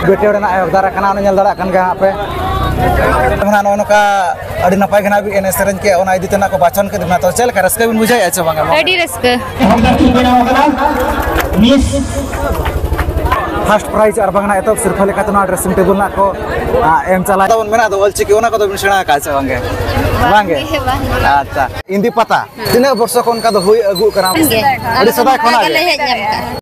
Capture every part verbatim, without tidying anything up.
ᱵᱮᱴᱮ ᱨᱮᱱᱟᱜ ᱮ ᱚᱵᱫᱟᱨ ᱟᱠᱟᱱᱟ, ᱚᱱᱟ ᱧᱮᱞ ᱫᱟᱲᱮᱭᱟᱜ ᱠᱟᱱ ᱜᱮᱭᱟ ᱦᱟᱸᱜ ᱯᱮ᱾ ᱱᱚᱜᱼᱚ ᱱᱚᱝᱠᱟ ᱟᱹᱰᱤ ᱱᱟᱯᱟᱭ ᱜᱮ ᱱᱟᱜ ᱵᱤᱱ ᱮᱱᱮᱡ ᱥᱮᱨᱮᱧ ᱠᱮᱜᱼᱟ, ᱚᱱᱟ ᱤᱫᱤ ᱛᱮ ᱱᱟᱜ ᱠᱚ ᱵᱟᱪᱷᱚᱱ ᱠᱮᱫ ᱵᱤᱱᱟ᱾ ᱛᱚ ᱪᱮᱫ ᱞᱮᱠᱟ ᱨᱟᱹᱥᱠᱟᱹ ᱵᱤᱱ ᱵᱩᱡᱷᱟᱹᱣᱮᱫᱼᱟ ᱪᱮ ᱵᱟᱝᱟ? ᱟᱹᱰᱤ ᱨᱟᱹᱥᱠᱟᱹ᱾ ᱯᱷᱟᱥᱴ ᱯᱨᱟᱭᱤᱡᱽ ᱟᱨ ᱵᱟᱝ ᱱᱟᱜ ᱮᱛᱚᱦᱚᱵ ᱥᱤᱨᱯᱷᱟᱹ ᱞᱮᱠᱟᱛᱮ ᱱᱚᱣᱟ ᱰᱨᱮᱥᱤᱝ ᱴᱮᱵᱤᱞ ᱱᱟᱜ ᱠᱚ, ᱟ, ᱮᱢ ᱪᱟᱞᱟᱜ ᱛᱟᱵᱚᱱ ᱢᱮᱱᱟᱜ ᱫᱚ ᱚᱞ ᱪᱤᱠᱤ, ᱚᱱᱟ ᱠᱚᱫᱚ ᱵᱤᱱ ᱥᱮᱬᱟ ᱟᱠᱟᱫᱼᱟ ᱪᱮ ᱵᱟᱝᱜᱮ? ᱵᱟᱝᱜᱮ? ᱵᱟᱝ᱾ ᱟᱪᱪᱷᱟ, ᱤᱱᱫᱤ ᱯᱟᱛᱟ ᱛᱤᱱᱟᱹᱜ ᱵᱚᱨᱥᱚ ᱠᱷᱚᱱ ᱚᱱᱠᱟ ᱫᱚ ᱦᱩᱭ ᱟᱹᱜᱩᱜ ᱠᱟᱱᱟ? ᱵᱟᱝᱜᱮ᱾ ᱟᱹᱰᱤ ᱥᱮᱫᱟᱭ ᱠᱷᱚᱱᱟᱜ ᱜᱮ? ᱵᱟᱞᱮ ᱦᱮᱡ ᱧᱟᱢ ᱠᱟᱜᱼᱟ᱾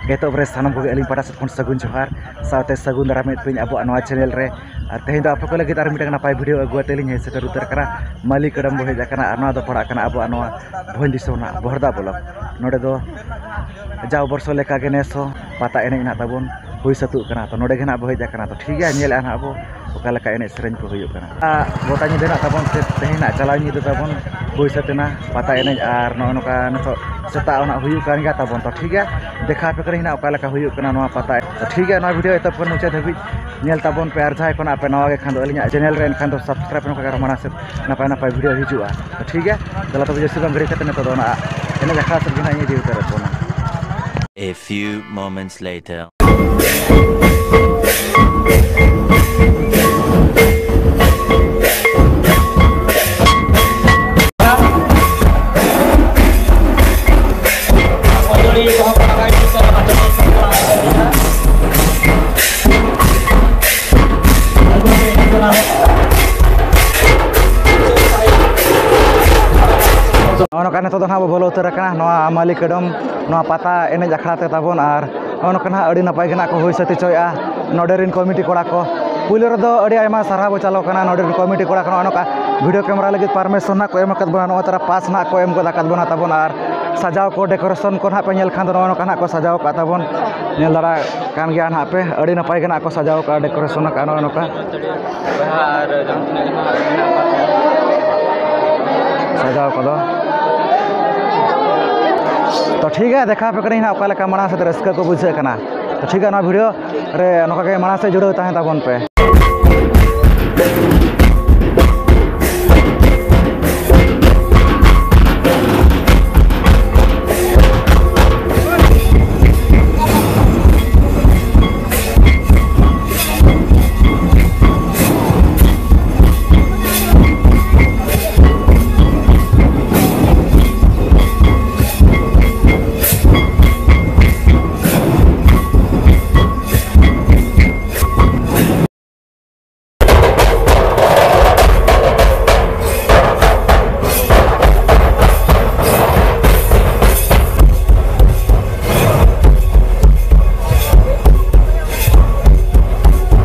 ᱮᱛᱚᱦᱚᱵ ᱨᱮ ᱥᱟᱱᱟᱢ ᱠᱚᱜᱮ ᱟᱹᱞᱤᱧ ᱯᱟᱦᱴᱟ ᱥᱮᱫ ᱠᱷᱚᱱ ᱥᱟᱹᱜᱩᱱ ᱡᱚᱦᱟᱨ, ᱥᱟᱶᱛᱮ ᱥᱟᱹᱜᱩᱱ ᱫᱟᱨᱟᱢᱮᱫ ᱠᱚᱣᱟᱧ ᱟᱵᱚᱣᱟᱜ ᱱᱚᱣᱟ ᱪᱮᱱᱮᱞ ᱨᱮ᱾ ᱟᱨ ᱛᱮᱦᱮᱧ ᱫᱚ ᱟᱯᱮ ᱠᱚ ᱞᱟᱹᱜᱤᱫ ᱟᱨ ᱢᱤᱫᱴᱟᱝ ᱱᱟᱯᱟᱭ ᱵᱷᱤᱰᱤᱭᱳ ᱟᱹᱜᱩ ᱠᱟᱛᱮ ᱞᱤᱧ ᱦᱮᱡ ᱥᱮᱴᱮᱨ ᱩᱛᱟᱹᱨ ᱟᱠᱟᱱᱟ᱾ ᱢᱟᱹᱞᱤ ᱠᱟᱰᱟᱢ ᱵᱚ ᱦᱮᱡ ᱟᱠᱟᱱᱟ ᱟᱨ ᱱᱚᱣᱟ ᱫᱚ ᱯᱟᱲᱟᱜ ᱠᱟᱱᱟ ᱟᱵᱚᱣᱟᱜ ᱱᱚᱣᱟ ᱵᱷᱚᱸᱡᱽ ᱫᱤᱥᱚᱢ ᱨᱮᱱᱟᱜ ᱵᱚᱦᱚᱲᱫᱟ ᱵᱞᱚᱠ᱾ ᱱᱚᱰᱮ ᱫᱚ ᱡᱟᱣ ᱵᱚᱨᱥᱚ ᱞᱮᱠᱟ ᱜᱮ ᱱᱮᱥ ᱦᱚᱸ ᱯᱟᱛᱟ ᱮᱱᱮᱡ ᱱᱟᱜ ᱛᱟᱵᱚᱱ ᱦᱩᱭ ᱥᱟᱹᱛᱚᱜ ᱠᱟᱱᱟ᱾ ᱛᱚ ᱱᱚᱰᱮ ᱜᱮ ᱱᱟᱜ ᱵᱚ ᱦᱮᱡ ᱟᱠᱟᱱᱟ᱾ ᱛᱚ ᱴᱷᱤᱠ ᱜᱮᱭᱟ, ᱧᱮᱞᱮᱫᱼᱟ ᱱᱟᱜ ᱵᱚ ᱚᱠᱟ ᱞᱮᱠᱟ ᱮᱱᱮᱡ ᱥᱮᱨᱮᱧ ᱠᱚ ᱦᱩᱭᱩᱜ ᱠᱟᱱᱟ᱾ ᱟᱨ ᱜᱚᱴᱟ ᱧᱤᱫᱟᱹ ᱱᱟᱜ ᱛᱟᱵᱚᱱ ᱥᱮ ᱛᱮᱦᱮᱧ ᱱᱟᱜ ᱪᱟᱞᱟᱣ ᱧᱤᱫᱟᱹ ᱛᱟᱵᱚᱱ ᱦᱩᱭ ᱥᱟᱹᱛ ᱮᱱᱟ ᱯᱟᱛᱟ ᱮᱱᱮᱡ, ᱟᱨ ᱱᱚᱜᱼᱚ ᱱᱚᱝᱠᱟ ᱱᱤᱛᱚᱜ ᱥᱮᱛᱟᱜ ᱱᱟᱜ ᱦᱩᱭᱩᱜ ᱠᱟᱱ ᱜᱮᱭᱟ ᱛᱟᱵᱚᱱ᱾ ᱛᱚ ᱴᱷᱤᱠ ᱜᱮᱭᱟ, ᱫᱮᱠᱷᱟᱣ ᱟᱯᱮ ᱠᱟᱹᱱᱟᱹᱧ ᱱᱟᱜ ᱚᱠᱟ ᱞᱮᱠᱟ ᱦᱩᱭᱩᱜ ᱠᱟᱱᱟ ᱱᱚᱣᱟ ᱯᱟᱛᱟ᱾ ᱛᱚ ᱴᱷᱤᱠ ᱜᱮᱭᱟ, ᱱᱚᱣᱟ ᱵᱷᱤᱰᱤᱭᱳ ᱮᱛᱚᱦᱚᱵ ᱠᱷᱚᱱ ᱢᱩᱪᱟᱹᱫ ᱫᱷᱟᱹᱵᱤᱡ ᱧᱮᱞ ᱛᱟᱵᱚᱱ ᱯᱮ, ᱟᱨ ᱡᱟᱦᱟᱸᱭ ᱠᱚ ᱱᱟᱜ ᱯᱮ ᱱᱟᱣᱟ ᱜᱮ ᱠᱷᱟᱱ ᱫᱚ ᱟᱹᱞᱤᱧᱟᱜ ᱪᱮᱱᱮᱞ ᱨᱮ ᱮᱱᱠᱷᱟᱱ ᱫᱚ ᱥᱟᱵᱥᱠᱨᱟᱭᱤᱵ ᱱᱚᱝᱠᱟ ᱟᱨᱚ ᱢᱟᱲᱟᱝ ᱥᱮᱫ ᱱᱟᱯᱟᱭ ᱱᱟᱯᱟᱭ ᱵᱷᱤᱰᱤᱭᱳ ᱦᱤᱡᱩᱜᱼᱟ᱾ ᱛᱚ ᱴᱷᱤᱠ ᱜᱮᱭᱟ, ᱫᱮᱞᱟ ᱛᱚᱵᱮ ᱡᱟᱹᱥᱛᱤ ᱵᱟᱝ ᱜᱷᱟᱹᱲᱤ ᱠᱟᱛᱮ ᱱᱤᱛᱚᱜ ᱫᱚ ᱚᱱᱟ ᱮᱱᱮᱡ ᱟᱠᱷᱲᱟ ᱥᱮᱫ ᱜᱮ ᱱᱟᱜ ᱤᱧ ᱤᱫᱤ ᱩᱛᱟᱹᱨᱮᱫ ᱵᱚᱱᱟ᱾ A few moments later. ᱱᱚᱜᱼᱚ ᱱᱚᱝᱠᱟ ᱱᱤᱛᱚᱜ ᱫᱚ ᱱᱟᱦᱟᱜ ᱵᱚ ᱵᱚᱞᱚ ᱩᱛᱟᱹᱨ ᱟᱠᱟᱱᱟ ᱱᱚᱣᱟ ᱢᱟᱹᱞᱤ ᱠᱟᱰᱚᱢ ᱱᱚᱣᱟ ᱯᱟᱛᱟ ᱮᱱᱮᱡ ᱟᱠᱷᱲᱟ ᱛᱮ ᱛᱟᱵᱚᱱ, ᱟᱨ ᱱᱚᱜᱼᱚ ᱱᱚᱝᱠᱟ ᱱᱟᱦᱟᱜ ᱟᱹᱰᱤ ᱱᱟᱯᱟᱭ ᱜᱮ ᱱᱟᱦᱟᱜ ᱠᱚ ᱦᱩᱭ ᱥᱟᱹᱛ ᱦᱚᱪᱚᱭᱮᱫᱼᱟ ᱱᱚᱰᱮ ᱨᱮᱱ ᱠᱚᱢᱤᱴᱤ ᱠᱚᱲᱟ ᱠᱚ᱾ ᱯᱩᱭᱞᱩ ᱨᱮᱫᱚ ᱟᱹᱰᱤ ᱟᱭᱢᱟ ᱥᱟᱨᱦᱟᱣ ᱵᱚ ᱪᱟᱞᱚ ᱠᱟᱱᱟ ᱱᱚᱰᱮ ᱨᱮᱱ ᱠᱚᱢᱤᱴᱤ ᱠᱚᱲᱟ ᱠᱚ᱾ ᱱᱚᱜᱼᱚ ᱱᱚᱝᱠᱟ ᱵᱷᱤᱰᱤᱭᱳ ᱠᱮᱢᱮᱨᱟ ᱞᱟᱹᱜᱤᱫ ᱯᱟᱨᱢᱤᱥᱚᱱ ᱱᱟᱦᱟᱜ ᱠᱚ ᱮᱢ ᱟᱠᱟᱫ ᱵᱚᱱᱟ, ᱱᱚᱜᱼᱚ ᱛᱟᱨᱟ ᱯᱟᱥ ᱱᱟᱦᱟᱜ ᱠᱚ ᱮᱢ ᱜᱚᱫ ᱟᱠᱟᱫ ᱵᱚᱱᱟ ᱛᱟᱵᱚᱱ, ᱟᱨ ᱥᱟᱡᱟᱣ ᱠᱚ, ᱰᱮᱠᱳᱨᱮᱥᱚᱱ ᱠᱚ ᱱᱟᱦᱟᱜ ᱯᱮ ᱧᱮᱞ ᱠᱷᱟᱱ ᱫᱚ ᱱᱚᱜᱼᱚ ᱱᱚᱝᱠᱟ ᱱᱟᱦᱟᱜ ᱠᱚ ᱥᱟᱡᱟᱣ ᱟᱠᱟᱫ ᱛᱟᱵᱚᱱ, ᱧᱮᱞ ᱫᱟᱲᱮᱭᱟᱜ ᱠᱟᱱ ᱜᱮᱭᱟ ᱱᱟᱦᱟᱜ ᱯᱮ, ᱟᱹᱰᱤ ᱱᱟᱯᱟᱭ ᱜᱮ ᱱᱟᱦᱟᱜ ᱠᱚ ᱥᱟᱡᱟᱣ ᱟᱠᱟᱫᱼᱟ, ᱰᱮᱠᱳᱨᱮᱥᱚᱱ ᱟᱠᱟᱫᱼᱟ ᱱᱚᱜᱼᱚ ᱱᱚᱝᱠᱟ᱾ ᱥᱟᱡᱟᱣ ᱠᱚᱫᱚ᱾ ᱛᱚ ᱴᱷᱤᱠ ᱜᱮᱭᱟ, ᱫᱮᱠᱷᱟᱣ ᱟᱯᱮ ᱠᱟᱹᱱᱟᱹᱧ ᱦᱟᱸᱜ ᱚᱠᱟ ᱞᱮᱠᱟ ᱢᱟᱲᱟᱝ ᱥᱮᱫ ᱨᱟᱹᱥᱠᱟᱹ ᱠᱚ ᱵᱩᱡᱷᱟᱹᱜ ᱠᱟᱱᱟ᱾ ᱛᱚ ᱴᱷᱤᱠ ᱜᱮᱭᱟ, ᱱᱚᱣᱟ ᱵᱷᱤᱰᱤᱭᱳ ᱨᱮ ᱱᱚᱝᱠᱟ ᱜᱮ ᱢᱟᱲᱟᱝ ᱥᱮᱫ ᱡᱩᱲᱟᱹᱣ ᱛᱟᱦᱮᱸ ᱛᱟᱵᱚᱱ ᱯᱮ᱾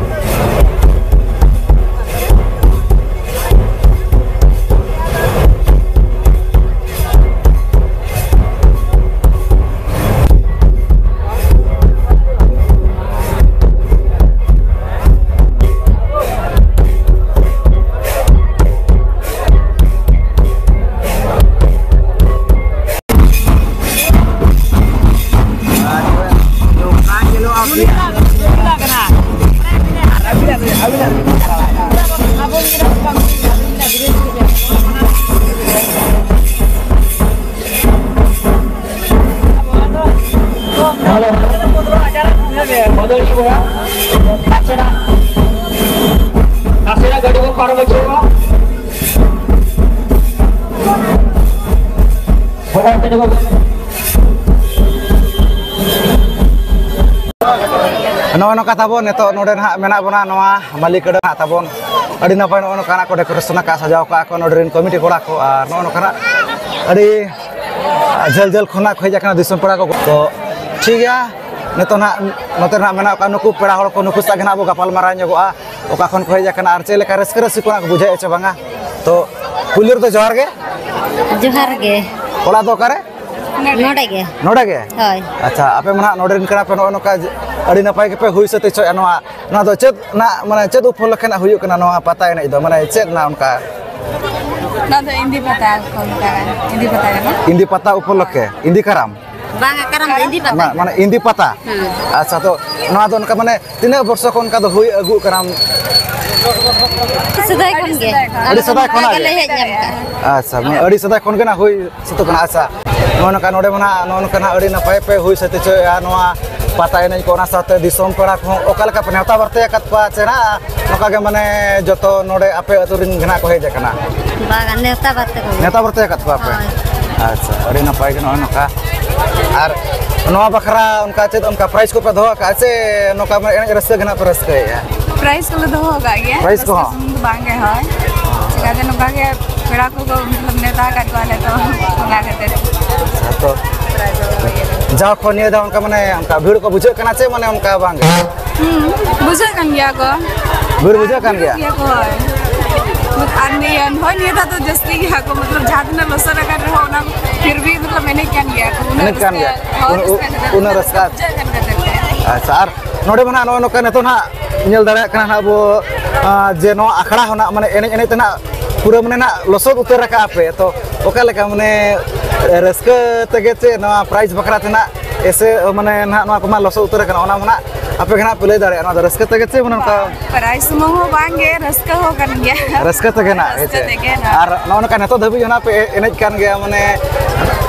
ᱱᱟᱥᱮᱱᱟᱜ, ᱱᱟᱥᱮᱱᱟᱜ ᱜᱟᱹᱰᱤ ᱠᱚ ᱯᱟᱨᱚᱢ ᱦᱚᱪᱚᱣᱟ᱾ ᱱᱚᱜᱼᱚ ᱱᱚᱝᱠᱟ ᱛᱟᱵᱚᱱ ᱱᱤᱛᱚᱜ ᱱᱚᱰᱮ ᱱᱟᱦᱟᱜ ᱢᱮᱱᱟᱜ ᱵᱚᱱᱟ, ᱱᱚᱣᱟ ᱢᱟᱹᱞᱤᱠ ᱟᱹᱰᱟᱹ ᱱᱟᱦᱟᱜ ᱛᱟᱵᱚᱱ᱾ ᱟᱹᱰᱤ ᱱᱟᱯᱟᱭ ᱱᱚᱜᱼᱚ ᱱᱚᱝᱠᱟᱱᱟᱜ ᱠᱚ decoration ᱟᱠᱟᱫ, ᱥᱟᱡᱟᱣ ᱠᱟᱜᱼᱟ ᱠᱚ ᱱᱚᱰᱮ ᱨᱮᱱ committee ᱠᱚᱲᱟ ᱠᱚ, ᱟᱨ ᱱᱚᱜᱼᱚ ᱱᱚᱝᱠᱟᱱᱟᱜ ᱟᱹᱰᱤ ᱡᱷᱟᱹᱞ ᱡᱷᱟᱹᱞ ᱠᱷᱚᱱᱟᱜ ᱠᱚ ᱦᱮᱡ ᱟᱠᱟᱱᱟ ᱫᱤᱥᱚᱢ ᱯᱮᱲᱟ ᱠᱚ᱾ ᱛᱚ ᱴᱷᱤᱠ ᱜᱮᱭᱟ, ᱱᱤᱛᱚᱜ ᱱᱟᱦᱟᱜ ᱱᱚᱛᱮ ᱨᱮᱱᱟᱜ ᱢᱮᱱᱟᱜ ᱠᱚᱣᱟ ᱱᱩᱠᱩ ᱯᱮᱲᱟ ᱦᱚᱲ ᱠᱚ, ᱱᱩᱠᱩ ᱥᱟᱶ ᱜᱮ ᱱᱟᱦᱟᱜ ᱵᱚ ᱜᱟᱯᱟᱞ ᱢᱟᱨᱟᱣ ᱧᱚᱜᱚᱜᱼᱟ, ᱚᱠᱟ ᱠᱷᱚᱱ ᱠᱚ ᱦᱮᱡ ᱟᱠᱟᱱᱟ ᱟᱨ ᱪᱮᱫ ᱞᱮᱠᱟ ᱨᱟᱹᱥᱠᱟᱹ ᱨᱟᱹᱥᱠᱟᱹ ᱠᱚᱲᱟ ᱠᱚ ᱵᱩᱡᱷᱟᱹᱣᱮᱫᱼᱟ ᱪᱮ ᱵᱟᱝᱟ᱾ ᱛᱚ ᱯᱩᱭᱞᱩ ᱨᱮᱫᱚ ᱡᱚᱦᱟᱨ ᱜᱮ᱾ ᱡᱚᱦᱟᱨ ᱜᱮ᱾ ᱚᱲᱟᱜ ᱫᱚ ᱚᱠᱟᱨᱮ? ᱱᱚᱰᱮ ᱜᱮ᱾ ᱱᱚᱰᱮ ᱜᱮ? ᱦᱳᱭ᱾ ᱟᱪᱪᱷᱟ, ᱟᱯᱮ ᱢᱟ ᱱᱟᱦᱟᱜ ᱱᱚᱰᱮ ᱨᱮᱱ ᱠᱟᱱᱟ ᱯᱮ, ᱱᱚᱜᱼᱚ ᱱᱚᱝᱠᱟ ᱡᱮ ᱟᱹᱰᱤ ᱱᱟᱯᱟᱭ ᱜᱮᱯᱮ ᱦᱩᱭ ᱥᱟᱹᱛ ᱦᱚᱪᱚᱭᱮᱫᱼᱟ ᱱᱚᱣᱟ, ᱱᱚᱣᱟ ᱫᱚ ᱪᱮᱫ ᱨᱮᱱᱟᱜ, ᱢᱟᱱᱮ ᱪᱮᱫ ᱩᱯᱚᱞᱚᱠᱠᱷᱮ ᱱᱟᱜ ᱦᱩᱭᱩᱜ ᱠᱟᱱᱟ ᱱᱚᱣᱟ ᱯᱟᱛᱟ ᱮᱱᱮᱡ ᱫᱚ, ᱢᱟᱱᱮ ᱪᱮᱫ ᱨᱮᱱᱟᱜ ᱚᱱᱠᱟ? ᱱᱚᱣᱟ ᱫᱚ ᱤᱱᱫᱤ ᱯᱟᱛᱟ ᱠᱚ ᱢᱮᱛᱟᱜᱼᱟ, ᱤᱱᱫᱤ ᱯᱟᱛᱟ ᱠᱟᱱᱟ᱾ ᱤᱱᱫᱤ ᱯᱟᱛᱟ ᱩᱯᱚᱞᱚᱠᱠᱷᱮ, ᱤᱱᱫᱤ ᱠᱟᱨᱟᱢ? ᱵᱟᱝᱟ, ᱠᱟᱨᱟᱢ ᱫᱚ ᱤᱱᱫᱤ ᱯᱟᱛᱟ᱾ ᱢᱟ-, ᱢᱟᱱᱮ ᱤᱱᱫᱤ ᱯᱟᱛᱟ? ᱦᱮᱸ᱾ ᱟᱪᱪᱷᱟ, ᱛᱚ ᱱᱚᱣᱟ ᱫᱚ ᱚᱱᱠᱟ ᱢᱟᱱᱮ ᱛᱤᱱᱟᱹᱜ ᱵᱚᱨᱥᱚ ᱠᱷᱚᱱ ᱚᱱᱠᱟ ᱫᱚ ᱦᱩᱭ ᱟᱹᱜᱩᱜ ᱠᱟᱱᱟ? ᱥᱮᱫᱟᱭ ᱠᱷᱚᱱ ᱜᱮ᱾ ᱟᱹᱰᱤ ᱥᱮᱫᱟᱭ ᱠᱷᱚᱱᱟᱜ ᱜᱮ? ᱞᱮ ᱦᱮᱡ ᱧᱟᱢ ᱠᱟᱜᱼᱟ᱾ ᱟᱪᱪᱷᱟ, ᱢᱟᱱᱮ ᱟᱹᱰᱤ ᱥᱮᱫᱟᱭ ᱠᱷᱚᱱ ᱜᱮ ᱱᱟᱜ ᱦᱩᱭ ᱥᱟᱹᱛ ᱠᱟᱱᱟ᱾ ᱟᱪᱪᱷᱟ, ᱱᱚᱜᱼᱚ ᱱᱚᱝᱠᱟ ᱱᱚᱰᱮ ᱢᱟ ᱱᱟᱜ ᱱᱚᱜᱼᱚ ᱱᱚᱝᱠᱟ ᱱᱟᱜ ᱟᱹᱰᱤ ᱱᱟᱯᱟᱭ ᱯᱮ ᱦᱩᱭ ᱥᱟᱹᱛ ᱦᱚᱪᱚᱭᱮᱫᱼᱟ ᱱᱚᱣᱟ ᱯᱟᱛᱟ ᱮᱱᱮᱡ ᱠᱚ, ᱚᱱᱟ ᱥᱟᱶᱛᱮ ᱫᱤᱥᱚᱢ ᱯᱮᱲᱟ ᱠᱚᱦᱚᱸ ᱚᱠᱟ ᱞᱮᱠᱟ ᱯᱮ ᱱᱮᱣᱛᱟ ᱵᱟᱨᱛᱮ ᱟᱠᱟᱫ ᱠᱚᱣᱟ ᱪᱮ ᱱᱟᱜ ᱱᱚᱝᱠᱟ ᱜᱮ ᱢᱟᱱᱮ ᱡᱚᱛᱚ ᱱᱚᱰᱮ ᱟᱯᱮ ᱟᱹᱛᱩ ᱨᱮᱱ ᱜᱮ ᱱᱟᱜ ᱠᱚ ᱦᱮᱡ ᱟᱠᱟᱱᱟ? ᱵᱟᱝᱟ, ᱱᱮᱣᱛᱟ ᱵᱟᱨᱛᱮ ᱠᱚᱜᱮ᱾ ᱱᱮᱣᱛᱟ ᱵᱟᱨᱛᱮ ᱟᱠᱟᱫ ᱠᱚᱣᱟ ᱯᱮ? ᱦᱳᱭ᱾ ᱟᱪᱪᱷᱟ, ᱟᱹᱰᱤ ᱱᱟᱯᱟᱭ ᱜᱮ ᱱᱚᱜᱼᱚᱭ ᱱᱚᱝᱠᱟ᱾ ᱟᱨ ᱱᱚᱣᱟ ᱵᱟᱠᱷᱨᱟ ᱚᱱᱠᱟ ᱪᱮᱫ ᱚᱱᱠᱟ prize ᱠᱚᱯᱮ ᱫᱚᱦᱚ ᱟᱠᱟᱫᱼᱟ ᱥᱮ ᱱᱚᱝᱠᱟ ᱢᱟᱱᱮ ᱮᱱᱮᱡ ᱨᱟᱹᱥᱠᱟᱹ ᱜᱮ ᱱᱟᱜ ᱯᱮ ᱨᱟᱹᱥᱠᱟᱹᱭᱮᱫᱼᱟ? Prize ᱠᱚᱞᱮ ᱫᱚᱦᱚ ᱟᱠᱟᱫ ᱜᱮᱭᱟ᱾ Prize ᱨᱟᱹᱥᱠᱟᱹ ᱠᱚᱦᱚᱸ? ᱥᱩᱢᱩᱝ ᱫᱚ ᱵᱟᱝ ᱜᱮ, ᱦᱳᱭ᱾ ᱪᱤᱠᱟᱹᱛᱮ ᱱᱚᱝᱠᱟ ᱜᱮ ᱯᱮᱲᱟ ᱠᱚᱠᱚ ᱢᱚᱛᱞᱚᱵ ᱱᱮᱣᱛᱟ ᱟᱠᱟᱫ ᱠᱚᱣᱟᱞᱮ ᱛᱚ, ᱚᱱᱟ ᱠᱷᱟᱹᱛᱤᱨ᱾ ᱟᱪᱪᱷᱟ, ᱛᱚ prize ᱫᱚ ᱤᱭᱟᱹ ᱡᱟᱣ ᱠᱷᱚᱱ ᱱᱤᱭᱟᱹ ᱫᱷᱟᱣ ᱚᱱᱠᱟ ᱢᱟᱱᱮ ᱚᱱᱠᱟ ᱵᱷᱤᱲ ᱠᱚ ᱵᱩᱡᱷᱟᱹᱜ ᱠᱟᱱᱟ ᱪᱮ ᱢᱟᱱᱮ ᱚᱱᱠᱟ ᱵᱟᱝ ᱜᱮ? ᱦᱩᱸ, ᱵᱩᱡᱷᱟᱹᱜ ᱠᱟᱱ ᱜᱮᱭᱟ ᱠᱚ᱾ ᱵᱷᱤᱲ ᱵᱩᱡᱷᱟᱹᱜ ᱠᱟᱱ ᱜᱮᱭᱟ? ᱜᱮᱭᱟ ᱠᱚ, ᱦᱳᱭ᱾ ᱟᱨ ᱱᱤᱭᱟᱹ, ᱦᱳᱭ, ᱱᱤᱭᱟᱹ ᱫᱷᱟᱣ ᱫᱚ ᱡᱟᱹᱥᱛᱤ ᱜᱮᱭᱟ ᱠᱚ, ᱢᱚᱛᱞᱚᱵ ᱡᱟᱦᱟᱸ ᱛᱤᱱᱟᱹᱜ ᱞᱚᱥᱚᱫ ᱟᱠᱟᱱ ᱨᱮᱦᱚᱸ ᱚᱱᱟ ᱠᱚ ᱯᱷᱤᱨ ᱵᱷᱤ ᱢᱚᱛᱞᱚᱵ ᱮᱱᱮᱡ ᱠᱟᱱ ᱜᱮᱭᱟ ᱠᱚ, ᱩᱱᱟᱹᱜ ᱮᱱᱮᱡ ᱠᱟᱱ ᱨᱟᱹᱥᱠᱟᱹ, ᱜᱮᱭᱟ᱾ ᱦᱚᱲ ᱩᱱ-, ᱩ-, ᱨᱟᱹᱥᱠᱟᱹ ᱠᱟᱛᱮ ᱩᱱᱟᱹᱜ ᱨᱟᱹᱥᱠᱟᱹ᱾ ᱵᱩᱡᱷᱟᱹᱜ ᱠᱟᱱ ᱠᱷᱟᱹᱛᱤᱨ ᱛᱮ᱾ ᱟᱪᱪᱷᱟ, ᱟᱨ ᱱᱚᱰᱮ ᱢᱟ ᱱᱟᱦᱟᱜ ᱱᱚᱜᱼᱚᱭ ᱱᱚᱝᱠᱟ ᱱᱤᱛᱚᱜ ᱱᱟᱦᱟᱜ ᱧᱮᱞ ᱫᱟᱲᱮᱭᱟᱜ ᱠᱟᱱᱟ ᱱᱟᱦᱟᱜ ᱟᱵᱚ, ᱟᱸ, ᱡᱮ ᱱᱚᱣᱟ ᱟᱠᱷᱲᱟ ᱦᱚᱸ ᱱᱟᱦᱟᱜ ᱢᱟᱱᱮ ᱮᱱᱮᱡ ᱮᱱᱮᱡ ᱛᱮ ᱱᱟᱦᱟᱜ ᱯᱩᱨᱟᱹ ᱢᱟᱱᱮ ᱱᱟᱦᱟᱜ ᱞᱚᱥᱚᱫ ᱩᱛᱟᱹᱨ ᱟᱠᱟᱜᱼᱟ ᱯᱮ, ᱛᱚ ᱚᱠᱟ ᱞᱮᱠᱟ ᱢᱟᱱᱮ ᱨᱟᱹᱥᱠᱟᱹ ᱛᱮᱜᱮ ᱪᱮ ᱱᱚᱣᱟ prize ᱵᱟᱠᱷᱨᱟ ᱛᱮ ᱱᱟᱦᱟᱜ ᱮᱥᱮ ᱢᱟᱱᱮ ᱱᱟᱦᱟᱜ ᱱᱚᱣᱟ ᱠᱚᱢᱟ ᱞᱚᱥᱚᱫ ᱩᱛᱟᱹᱨ ᱟᱠᱟᱱᱟ, ᱚᱱᱟ ᱢᱟ ᱱᱟᱦᱟᱜ ᱟᱯᱮ ᱜᱮ ᱱᱟᱦᱟᱜ ᱯᱮ ᱞᱟᱹᱭ ᱫᱟᱲᱮᱭᱟᱜᱼᱟ, ᱱᱚᱣᱟ ᱫᱚ ᱨᱟᱹᱥᱠᱟᱹ ᱛᱮᱜᱮ ᱪᱮ ᱢᱟᱱᱮ ᱱᱚᱝᱠᱟ? ᱯᱨᱟᱭᱤᱡᱽ ᱥᱩᱢᱩᱝ ᱦᱚᱸ ᱵᱟᱝ ᱜᱮ, ᱨᱟᱹᱥᱠᱟᱹ ᱦᱚᱸ ᱠᱟᱱ ᱜᱮᱭᱟ᱾ ᱨᱟᱹᱥᱠᱟᱹ ᱛᱮᱜᱮ ᱱᱟᱦᱟᱜ, ᱨᱟᱹᱥᱠᱟᱹ ᱦᱮᱸ ᱥᱮ? ᱛᱮᱜᱮ ᱱᱟᱦᱟᱜ᱾ ᱟᱨ ᱱᱚᱜᱼᱚ ᱱᱚᱝᱠᱟ ᱱᱤᱛᱚᱜ ᱫᱷᱟᱹᱵᱤᱡ ᱦᱚᱸ ᱱᱟᱦᱟᱜ ᱯᱮ ᱮᱱᱮᱡ ᱠᱟᱱ ᱜᱮᱭᱟ, ᱢᱟᱱᱮ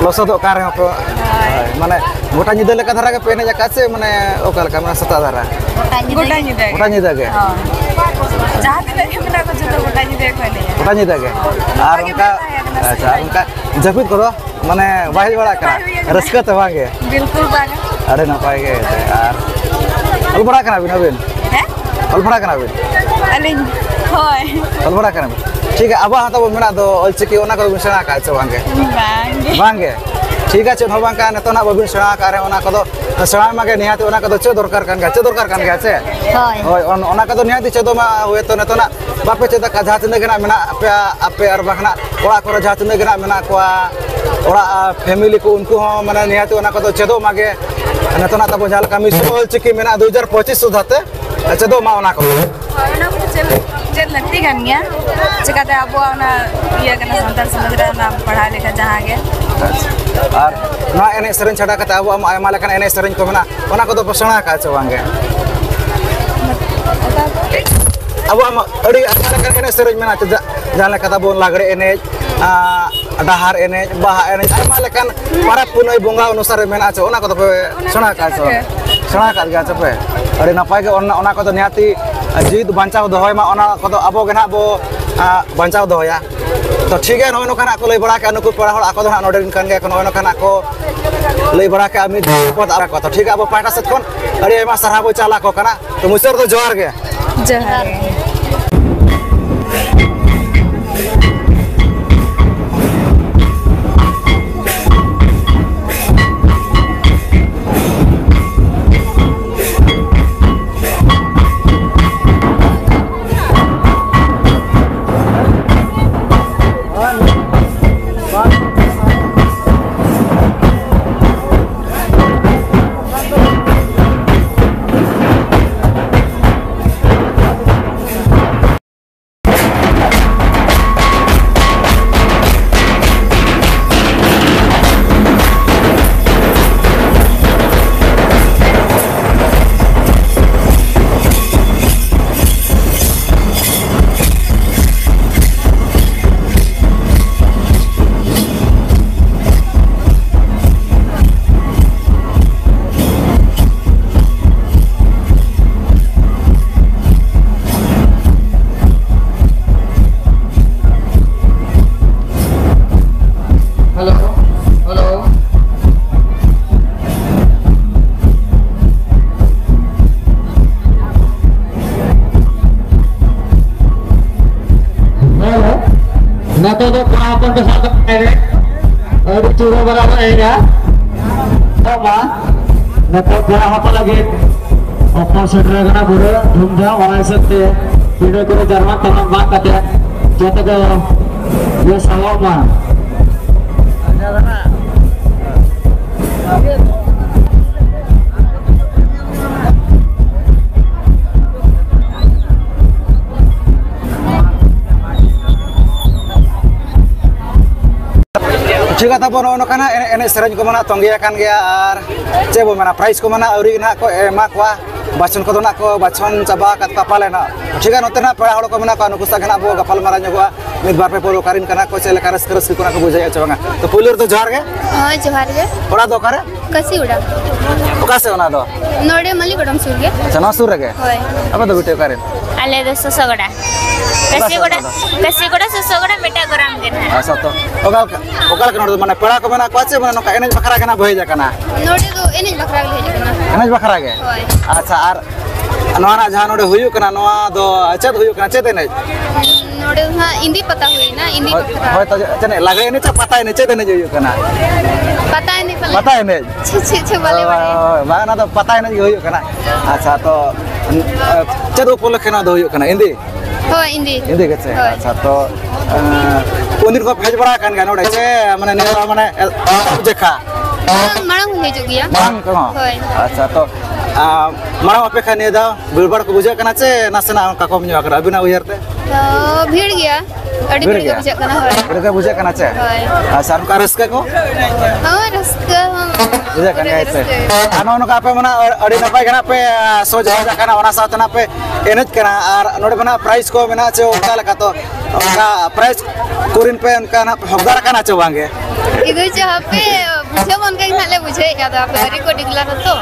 ᱞᱚᱥᱚᱫᱚᱜ ᱠᱟᱱ ᱨᱮᱦᱚᱸ ᱯᱮ, ᱦᱳᱭ᱾ ᱦᱳᱭ, ᱢᱟᱱᱮ ᱜᱚᱴᱟ ᱧᱤᱫᱟᱹ ᱞᱮᱠᱟ ᱫᱷᱟᱨᱟ ᱜᱮᱯᱮ ᱮᱱᱮᱡ ᱟᱠᱟᱫ ᱥᱮ ᱢᱟᱱᱮ ᱚᱠᱟ ᱞᱮᱠᱟ, ᱢᱟᱱᱮ ᱥᱮᱛᱟᱜ ᱫᱷᱟᱨᱟ? ᱜᱚᱴᱟ ᱧᱤᱫᱟᱹ ᱜᱚᱴᱟ ᱜᱮ᱾ ᱧᱤᱫᱟᱹ ᱜᱮ? ᱜᱚᱴᱟ ᱧᱤᱫᱟᱹ ᱜᱮ? ᱦᱳᱭ᱾ ᱡᱟᱦᱟᱸ ᱛᱤᱱᱟᱹᱜ ᱜᱮ ᱢᱮᱱᱟᱜ ᱠᱚ, ᱡᱚᱛᱚ ᱜᱚᱴᱟ ᱧᱤᱫᱟᱹ ᱜᱮᱠᱚ ᱮᱱᱮᱡᱼᱟ᱾ ᱜᱚᱴᱟ ᱧᱤᱫᱟᱹ ᱜᱮ? ᱟᱨ ᱚᱱᱠᱟ ᱜᱮ ᱚᱱᱠᱟ, ᱢᱮᱱ ᱛᱟᱦᱮᱸ ᱠᱟᱱᱟ ᱥᱮ᱾ ᱟᱪᱪᱷᱟ, ᱟᱨ ᱚᱱᱠᱟ ᱡᱟᱹᱯᱤᱫ ᱠᱚᱫᱚ ᱢᱟᱱᱮ ᱵᱟᱭ ᱦᱮᱡ ᱵᱟᱲᱟ ᱠᱟᱱᱟ? ᱵᱟᱭ ᱦᱩᱭ ᱠᱟᱱᱟ᱾ ᱨᱟᱹᱥᱠᱟᱹ ᱛᱮ ᱵᱟᱝ ᱜᱮ? ᱵᱤᱞᱠᱩᱞ ᱵᱟᱝ᱾ ᱟᱹᱰᱤ ᱱᱟᱯᱟᱭ ᱜᱮ᱾ ᱟᱨ ᱚᱞ ᱯᱟᱲᱦᱟᱜ ᱠᱟᱱᱟ ᱵᱤᱱ ᱟᱹᱵᱤᱱ? ᱦᱮᱸ? ᱚᱞ ᱯᱟᱲᱦᱟᱜ ᱠᱟᱱᱟ ᱵᱤᱱ? ᱟᱹᱞᱤᱧ? ᱦᱳᱭ᱾ ᱚᱞ ᱯᱟᱲᱦᱟᱜ ᱠᱟᱱᱟ ᱵᱤᱱ? ᱴᱷᱤᱠ ᱜᱮᱭᱟ, ᱟᱵᱚᱣᱟᱜ ᱦᱚᱸ ᱛᱟᱵᱚ ᱢᱮᱱᱟᱜ ᱫᱚ ᱚᱞᱪᱤᱠᱤ, ᱚᱱᱟ ᱠᱚᱫᱚ ᱵᱤᱱ ᱥᱮᱬᱟ ᱟᱠᱟᱫ ᱥᱮ ᱵᱟᱝ ᱜᱮ? ᱵᱟᱝ ᱜᱮ᱾ ᱵᱟᱝ ᱜᱮ? ᱴᱷᱤᱠ ᱜᱮᱭᱟ, ᱪᱮᱫ ᱦᱚᱸ ᱵᱟᱝ ᱠᱟᱱᱟ, ᱱᱤᱛᱚᱜ ᱱᱟᱜ ᱵᱟᱹᱵᱤᱱ ᱥᱮᱬᱟ ᱟᱠᱟᱫ ᱨᱮ ᱚᱱᱟ ᱠᱚᱫᱚ ᱥᱮᱬᱟᱭ ᱢᱟᱜᱮ, ᱱᱤᱦᱟᱹᱛ ᱚᱱᱟ ᱠᱚᱫᱚ ᱪᱮᱫ ᱫᱚᱨᱠᱟᱨ ᱠᱟᱱ ᱜᱮᱭᱟ, ᱪᱮᱫ ᱫᱚᱨᱠᱟᱨ ᱠᱟᱱ ᱜᱮᱭᱟ ᱪᱮ? ᱦᱳᱭ᱾ ᱦᱳᱭ, ᱚᱱ-, ᱚᱱᱟ ᱠᱚᱫᱚ ᱱᱤᱦᱟᱹᱛ ᱪᱮᱫᱚᱜ ᱢᱟ, ᱦᱳᱭᱛᱳ ᱱᱤᱛᱚᱜ ᱱᱟᱜ ᱵᱟᱯᱮ ᱪᱮᱫ ᱟᱠᱟᱫ, ᱡᱟᱦᱟᱸ ᱛᱤᱱᱟᱹᱜ ᱜᱮ ᱱᱟᱜ ᱢᱮᱱᱟᱜ ᱯᱮᱭᱟ ᱟᱯᱮ ᱟᱨ ᱵᱟᱝ ᱱᱟᱜ ᱚᱲᱟᱜ ᱠᱚᱨᱮ ᱡᱟᱦᱟᱸ ᱛᱤᱱᱟᱹᱜ ᱜᱮ ᱱᱟᱜ ᱢᱮᱱᱟᱜ ᱠᱚᱣᱟ, ᱚᱲᱟᱜ, ᱟ, family ᱠᱚ, ᱩᱱᱠᱩ ᱦᱚᱸ ᱢᱟᱱᱮ ᱱᱤᱦᱟᱹᱛ ᱚᱱᱟ ᱠᱚᱫᱚ ᱪᱮᱫᱚᱜ ᱢᱟᱜᱮ᱾ ᱱᱤᱛᱚᱜ ᱱᱟᱜ ᱛᱟᱵᱚ ᱡᱟᱦᱟᱸ ᱞᱮᱠᱟ ᱢᱤᱥᱚᱱ ᱚᱞ ᱪᱤᱠᱤ ᱢᱮᱱᱟᱜᱼᱟ, ᱫᱩ ᱦᱟᱡᱟᱨ ᱯᱚᱸᱪᱤᱥ ᱥᱩᱫᱷᱟ ᱛᱮ ᱪᱮᱫᱚᱜ ᱢᱟ ᱚᱱᱟ ᱠᱚ᱾ ᱦᱳᱭ, ᱚᱱᱟ ᱠᱚᱫᱚ ᱪᱮᱫ, ᱪᱮᱫ ᱞᱟᱹᱠᱛᱤ ᱠᱟᱱ ᱜᱮᱭᱟ, ᱪᱮᱠᱟᱛᱮ ᱟᱵᱚᱣᱟᱜ ᱚᱱᱟ ᱤᱭᱟᱹ ᱠᱟᱱᱟ, ᱥᱟᱱᱛᱟᱲ ᱥᱚᱢᱟᱡᱽ ᱨᱮ ᱚᱱᱟ ᱯᱟᱲᱦᱟᱣ ᱞᱮᱠᱷᱟᱱ ᱡᱟᱦᱟᱸ ᱜᱮ᱾ ᱟᱨ ᱱᱚᱣᱟ ᱮᱱᱮᱡ ᱥᱮᱨᱮᱧ ᱪᱷᱟᱰᱟ ᱠᱟᱛᱮ ᱟᱵᱚᱣᱟᱜ ᱢᱟ ᱟᱭᱢᱟ ᱞᱮᱠᱟᱱ ᱮᱱᱮᱡ ᱥᱮᱨᱮᱧ ᱠᱚ ᱢᱮᱱᱟᱜᱼᱟ, ᱚᱱᱟ ᱠᱚᱫᱚ ᱯᱮ ᱥᱮᱬᱟ ᱟᱠᱟᱫᱼᱟ ᱪᱮ ᱵᱟᱝ ᱜᱮ? ᱟᱵᱚᱣᱟᱜ ᱢᱟ ᱟᱹᱰᱤ ᱟᱭᱢᱟ ᱞᱮᱠᱟᱱ ᱮᱱᱮᱡ ᱥᱮᱨᱮᱧ ᱢᱮᱱᱟᱜᱼᱟ, ᱡᱟ-, ᱡᱟᱦᱟᱸ ᱞᱮᱠᱟ ᱛᱟᱵᱚᱱ ᱞᱟᱜᱽᱲᱮ ᱮᱱᱮᱡ, ᱟᱸ, ᱰᱟᱦᱟᱨ ᱮᱱᱮᱡ, ᱵᱟᱦᱟ ᱮᱱᱮᱡ, ᱟᱭᱢᱟ ᱞᱮᱠᱟᱱ ᱯᱚᱨᱚᱵᱽ ᱯᱩᱱᱟᱹᱭ ᱵᱚᱸᱜᱟ ᱚᱱᱩᱥᱟᱨᱮ ᱢᱮᱱᱟᱜᱼᱟ ᱪᱮ, ᱚᱱᱟ ᱠᱚᱫᱚ ᱯᱮ ᱥᱮᱬᱟ ᱟᱠᱟᱫᱼᱟ ᱪᱮ ᱵᱟᱝ? ᱥᱮᱬᱟ ᱟᱠᱟᱫ ᱜᱮᱭᱟ ᱪᱮ ᱯᱮ? ᱟᱹᱰᱤ ᱱᱟᱯᱟᱭ ᱜᱮ, ᱚᱱᱟ, ᱚᱱᱟ ᱠᱚᱫᱚ ᱱᱤᱦᱟᱹᱛᱤ ᱡᱤᱣᱤᱫ ᱵᱟᱧᱪᱟᱣ ᱫᱚᱦᱚᱭ ᱢᱟ, ᱚᱱᱟ ᱠᱚᱫᱚ ᱟᱵᱚ ᱜᱮ ᱱᱟᱦᱟᱜ ᱵᱚ, ᱟᱸ, ᱵᱟᱧᱪᱟᱣ ᱫᱚᱦᱚᱭᱟ᱾ ᱛᱚ ᱴᱷᱤᱠ ᱜᱮᱭᱟ, ᱱᱚᱜᱼᱚᱭ ᱱᱚᱝᱠᱟ ᱱᱟᱜ ᱠᱚ ᱞᱟᱹᱭ ᱵᱟᱲᱟ ᱠᱮᱜᱼᱟ ᱱᱩᱠᱩ ᱯᱮᱲᱟ ᱦᱚᱲ, ᱟᱠᱚ ᱫᱚ ᱱᱟᱜ ᱱᱚᱰᱮ ᱨᱮᱱ ᱠᱟᱱ ᱜᱮᱭᱟ ᱠᱚ, ᱱᱚᱜᱼᱚᱭ ᱱᱚᱝᱠᱟ ᱱᱟᱜ ᱠᱚ ᱞᱟᱹᱭ ᱵᱟᱲᱟ ᱠᱮᱜᱼᱟ ᱢᱤᱫ ᱯᱚᱫ ᱟᱨ ᱠᱚ᱾ ᱛᱚ ᱴᱷᱤᱠ ᱜᱮᱭᱟ, ᱟᱵᱚ ᱯᱟᱦᱴᱟ ᱥᱮᱫ ᱠᱷᱚᱱ ᱟᱹᱰᱤ ᱟᱭᱢᱟ ᱥᱟᱨᱦᱟᱣ ᱵᱚ ᱪᱟᱞ ᱟᱠᱚ ᱠᱟᱱᱟ᱾ ᱛᱚ ᱢᱩᱪᱟᱹᱫ ᱨᱮᱫᱚ ᱡᱚᱦᱟᱨ ᱜᱮ᱾ ᱡᱚᱦᱟᱨ ᱜᱮ᱾ ᱱᱤᱛᱚᱜ ᱫᱚ ᱠᱚᱲᱟ ᱦᱚᱯᱚᱱ ᱠᱚ ᱥᱟᱵ ᱠᱟᱛᱮ ᱮᱱᱮᱡ ᱟᱹᱰᱤ ᱪᱩᱨᱟᱹ ᱵᱟᱨᱟ ᱵᱚᱱ ᱮᱱᱮᱡᱟ᱾ ᱛᱚ ᱢᱟ, ᱱᱤᱛᱚᱜ ᱠᱚᱲᱟ ᱦᱚᱯᱚᱱ ᱞᱟᱹᱜᱤᱫ ᱚᱠᱛᱚ ᱥᱮᱴᱮᱨ ᱟᱠᱟᱱᱟ ᱯᱩᱨᱟᱹ ᱫᱷᱩᱢᱫᱷᱟᱢ, ᱚᱱᱟ ᱦᱤᱥᱟᱹᱵ ᱛᱮ ᱯᱤᱸᱰᱟᱹ ᱠᱚᱨᱮ ᱡᱟᱨᱣᱟ ᱛᱟᱲᱟᱢ ᱵᱟᱝ ᱠᱟᱛᱮ ᱡᱚᱛᱚ ᱠᱚ ᱵᱮᱥ ᱥᱟᱦᱚᱵ ᱢᱟ᱾ ᱴᱷᱤᱠ ᱜᱮᱭᱟ, ᱛᱟᱵᱚᱱ ᱱᱚᱜᱼᱚ ᱱᱚᱝᱠᱟᱱᱟᱜ ᱮᱱᱮᱡ, ᱮᱱᱮᱡ ᱥᱮᱨᱮᱧ ᱠᱚ ᱢᱟ ᱱᱟᱜ ᱛᱚᱸᱜᱮ ᱟᱠᱟᱱ ᱜᱮᱭᱟ, ᱟᱨ ᱪᱮᱫ ᱵᱚ ᱢᱮᱱᱟ, prize ᱠᱚ ᱢᱟ ᱱᱟᱜ ᱟᱹᱣᱨᱤ ᱱᱟᱜ ᱠᱚ ᱮᱢᱟ ᱠᱚᱣᱟ᱾ ᱵᱟᱪᱷᱚᱱ ᱠᱚᱫᱚ ᱱᱟᱜ ᱠᱚ ᱵᱟᱪᱷᱚᱱ ᱪᱟᱵᱟ ᱟᱠᱟᱫ ᱠᱚᱣᱟ ᱯᱟᱞᱮ ᱱᱟᱜ᱾ ᱴᱷᱤᱠ ᱜᱮᱭᱟ, ᱱᱚᱛᱮ ᱱᱟᱜ ᱯᱮᱲᱟ ᱦᱚᱲ ᱠᱚ ᱢᱮᱱᱟᱜ ᱠᱚᱣᱟ, ᱱᱩᱠᱩ ᱥᱟᱶ ᱜᱮ ᱱᱟᱜ ᱵᱚ ᱜᱟᱯᱟᱞ ᱢᱟᱨᱟᱣ ᱧᱚᱜᱚᱜᱼᱟ᱾ ᱢᱤᱫ ᱵᱟᱨ ᱯᱮ ᱯᱩᱨᱟᱹ ᱚᱠᱟᱨᱮᱱ ᱠᱟᱱᱟ ᱠᱚ, ᱪᱮᱫ ᱞᱮᱠᱟ ᱨᱟᱹᱥᱠᱟᱹ, ᱨᱟᱹᱥᱠᱟᱹ ᱠᱚ ᱱᱟᱜ ᱠᱚ ᱵᱩᱡᱷᱟᱹᱣᱮᱫᱼᱟ ᱪᱮ ᱵᱟᱝᱟ? ᱛᱚ ᱯᱩᱭᱞᱩ ᱨᱮᱫᱚ ᱡᱚᱦᱟᱨ ᱜᱮ᱾ ᱦᱳᱭ, ᱡᱚᱦᱟᱨ ᱜᱮ᱾ ᱚᱲᱟᱜ ᱫᱚ ᱚᱠᱟᱨᱮ? ᱠᱟᱹᱥᱤ ᱚᱲᱟᱜ᱾ ᱚᱠᱟ ᱥᱮᱫ ᱚᱱᱟ ᱫᱚ? ᱱᱚᱰᱮ ᱢᱟᱹᱞᱤᱠ ᱜᱚᱰᱚᱢ ᱥᱩᱨ ᱜᱮ᱾ ᱟᱪᱪᱷᱟ, ᱱᱚᱣᱟ ᱥᱩᱨ ᱨᱮᱜᱮ? ᱦᱳᱭ᱾ ᱟᱯᱮ ᱫᱚ ᱵᱤᱴᱤ ᱚᱠᱟᱨᱮᱱ? ᱟᱞᱮ ᱫᱚ ᱥᱚᱥᱚᱜᱚᱲᱟ᱾ ᱚᱠᱟ ᱥᱮᱫ ᱠᱟᱹᱥᱤᱜᱚᱲᱟ, ᱚᱱᱟ ᱫᱚ? ᱠᱟᱹᱥᱤᱜᱚᱲᱟ, ᱥᱚᱥᱚᱜᱚᱲᱟ, ᱢᱮᱴᱟᱜᱚᱨᱟᱢ ᱜᱮ ᱱᱟᱦᱟᱜ᱾ ᱟᱪᱪᱷᱟ, ᱛᱚ ᱚᱠᱟ ᱞᱮᱠᱟ, ᱚᱠᱟ ᱞᱮᱠᱟ ᱱᱚᱰᱮ ᱫᱚ, ᱢᱟᱱᱮ, ᱯᱮᱲᱟ ᱠᱚ ᱢᱮᱱᱟᱜ ᱠᱚᱣᱟ ᱪᱮ, ᱢᱟᱱᱮ, ᱱᱚᱝᱠᱟ ᱮᱱᱮᱡ ᱵᱟᱠᱷᱨᱟ ᱜᱮ ᱱᱟᱜ ᱵᱚ ᱦᱮᱡ ᱟᱠᱟᱱᱟ? ᱱᱚᱰᱮ ᱫᱚ ᱮᱱᱮᱡ ᱵᱟᱠᱷᱨᱟ ᱜᱮᱞᱮ ᱦᱮᱡ ᱟᱠᱟᱱᱟ᱾ ᱮᱱᱮᱡ ᱵᱟᱠᱷᱨᱟ ᱜᱮ? ᱦᱳᱭ᱾ ᱟᱪᱪᱷᱟ, ᱟᱨ ᱱᱚᱣᱟ ᱱᱟᱜ ᱡᱟᱦᱟᱸ ᱱᱚᱰᱮ ᱦᱩᱭᱩᱜ ᱠᱟᱱᱟ, ᱱᱚᱣᱟ ᱫᱚ ᱪᱮᱫ ᱦᱩᱭᱩᱜ ᱠᱟᱱᱟ, ᱪᱮᱫ ᱮᱱᱮᱡ? ᱱᱚᱰᱮ ᱫᱚ ᱦᱟᱸᱜ ᱤᱱᱫᱤ ᱯᱟᱛᱟ ᱦᱩᱭᱱᱟ, ᱤᱱᱫᱤ ᱦᱳᱭ, ᱵᱟᱠᱷᱨᱟ᱾ ᱦᱳᱭ, ᱛᱚ ᱪᱮᱫ ᱮᱱᱮᱡ, ᱞᱟᱜᱽᱲᱮ ᱮᱱᱮᱡ ᱥᱮ ᱯᱟᱛᱟ ᱮᱱᱮᱡ, ᱪᱮᱫ ᱮᱱᱮᱡ ᱦᱩᱭᱩᱜ ᱠᱟᱱᱟ? ᱯᱟᱛᱟ ᱮᱱᱮᱡ ᱯᱟᱞᱮ᱾ ᱯᱟᱛᱟ ᱮᱱᱮᱡ? ᱪᱮᱫ, ᱪᱮᱫ, ᱪᱮᱫ ᱵᱟᱞᱮ ᱵᱟᱲᱟᱭᱟ᱾ ᱦᱳᱭ, ᱵᱟᱝ, ᱚᱱᱟ ᱫᱚ ᱯᱟᱛᱟ ᱮᱱᱮᱡ ᱜᱮ ᱦᱩᱭᱩᱜ ᱠᱟᱱᱟ᱾ ᱟᱪᱪᱷᱟ, ᱛᱚ ᱪᱮᱫ ᱩᱯᱚᱞᱚᱠᱠᱷᱮ ᱱᱚᱣᱟ ᱫᱚ ᱦᱩᱭᱩᱜ ᱠᱟᱱᱟ, ᱤᱱᱫᱤ? ᱦᱳᱭ, ᱤᱱᱫᱤ᱾ ᱤᱱᱫᱤ ᱜᱮ ᱪᱮ? ᱦᱳᱭ᱾ ᱟᱪᱪᱷᱟ, ᱛᱚ, ᱮᱸ, ᱩᱱᱫᱤᱱ ᱠᱚ ᱦᱮᱡ ᱵᱟᱲᱟ ᱟᱠᱟᱱ ᱜᱮᱭᱟ ᱱᱚᱰᱮ ᱪᱮ, ᱢᱟᱱᱮ, ᱱᱤᱭᱟᱹ ᱫᱷᱟᱣ, ᱢᱟᱱᱮ, ᱮ-, ᱮᱦᱚᱵ ᱡᱮᱠᱷᱟ? ᱢᱟᱲᱟᱝ, ᱢᱟᱲᱟᱝ ᱦᱚᱸ ᱦᱤᱡᱩᱜ ᱜᱮᱭᱟ᱾ ᱢᱟᱲᱟᱝ ᱠᱚᱦᱚᱸ? ᱦᱳᱭ᱾ ᱟᱪᱪᱷᱟ, ᱛᱚ, ᱟᱸ, ᱢᱟᱲᱟᱝ ᱚᱯᱮᱠᱷᱟ ᱱᱤᱭᱟᱹ ᱫᱷᱟᱣ ᱵᱷᱤᱲ ᱵᱷᱟᱲ ᱠᱚ ᱵᱩᱡᱷᱟᱹᱜ ᱠᱟᱱᱟ ᱪᱮ ᱱᱟᱥᱮᱱᱟᱜ ᱚᱱᱠᱟ ᱠᱚᱢ ᱧᱚᱜ ᱟᱠᱟᱱᱟ ᱟᱹᱵᱤᱱᱟᱜ ᱩᱭᱦᱟᱹᱨ ᱛᱮ? ᱛᱚ, ᱵᱷᱤᱲ ᱜᱮᱭᱟ᱾ ᱟᱹᱰᱤ ᱵᱷᱤᱲ ᱵᱷᱤᱲ ᱜᱮ ᱜᱮᱭᱟ? ᱵᱩᱡᱷᱟᱹᱜ ᱠᱟᱱᱟ, ᱦᱳᱭ᱾ ᱵᱷᱤᱲ ᱜᱮ ᱵᱩᱡᱷᱟᱹᱜ ᱠᱟᱱᱟ ᱪᱮ? ᱦᱳᱭ᱾ ᱟᱪᱪᱷᱟ, ᱟᱨ ᱚᱱᱠᱟ ᱨᱟᱹᱥᱠᱟᱹ ᱠᱚ? ᱦᱳᱭ, ᱨᱟᱹᱥᱠᱟᱹ ᱦᱚᱸ᱾ ᱵᱩᱡᱷᱟᱹᱜ ᱠᱟᱱ ᱯᱩᱨᱟᱹ ᱜᱮᱭᱟ ᱜᱮ ᱥᱮ? ᱨᱟᱹᱥᱠᱟᱹ᱾ ᱟᱨ ᱱᱚᱜᱼᱚ ᱱᱚᱝᱠᱟ ᱟᱯᱮ ᱢᱟ ᱱᱟᱜ ᱟᱹᱰᱤ ᱱᱟᱯᱟᱭ ᱜᱮ ᱱᱟᱜ ᱯᱮ, ᱟᱸ, ᱥᱚᱡᱷᱮ ᱟᱠᱟᱱᱟ, ᱚᱱᱟ ᱥᱟᱶᱛᱮ ᱱᱟᱜ ᱯᱮ ᱮᱱᱮᱡ ᱠᱟᱱᱟ᱾ ᱟᱨ ᱱᱚᱰᱮ ᱢᱟ ᱱᱟᱜ prize ᱠᱚ ᱢᱮᱱᱟᱜᱼᱟ ᱪᱮ ᱚᱠᱟ ᱞᱮᱠᱟ? ᱛᱚ ᱚᱱᱠᱟ prize ᱠᱚᱨᱮᱱ ᱯᱮ ᱚᱱᱠᱟ ᱱᱟᱜ ᱦᱚᱠᱫᱟᱨ ᱟᱠᱟᱱᱟ ᱪᱮ ᱵᱟᱝ ᱜᱮ? ᱤᱫᱩ ᱪᱮ ᱦᱟᱯᱮ ᱵᱩᱡᱷᱟᱹᱣ ᱚᱱᱠᱟ ᱜᱮ ᱱᱟᱜ ᱞᱮ ᱵᱩᱡᱷᱟᱹᱣᱮᱫ ᱜᱮᱭᱟ, ᱟᱫᱚ ᱟᱯᱮ ᱟᱹᱣᱨᱤ ᱠᱚ declare ᱟᱛᱚ᱾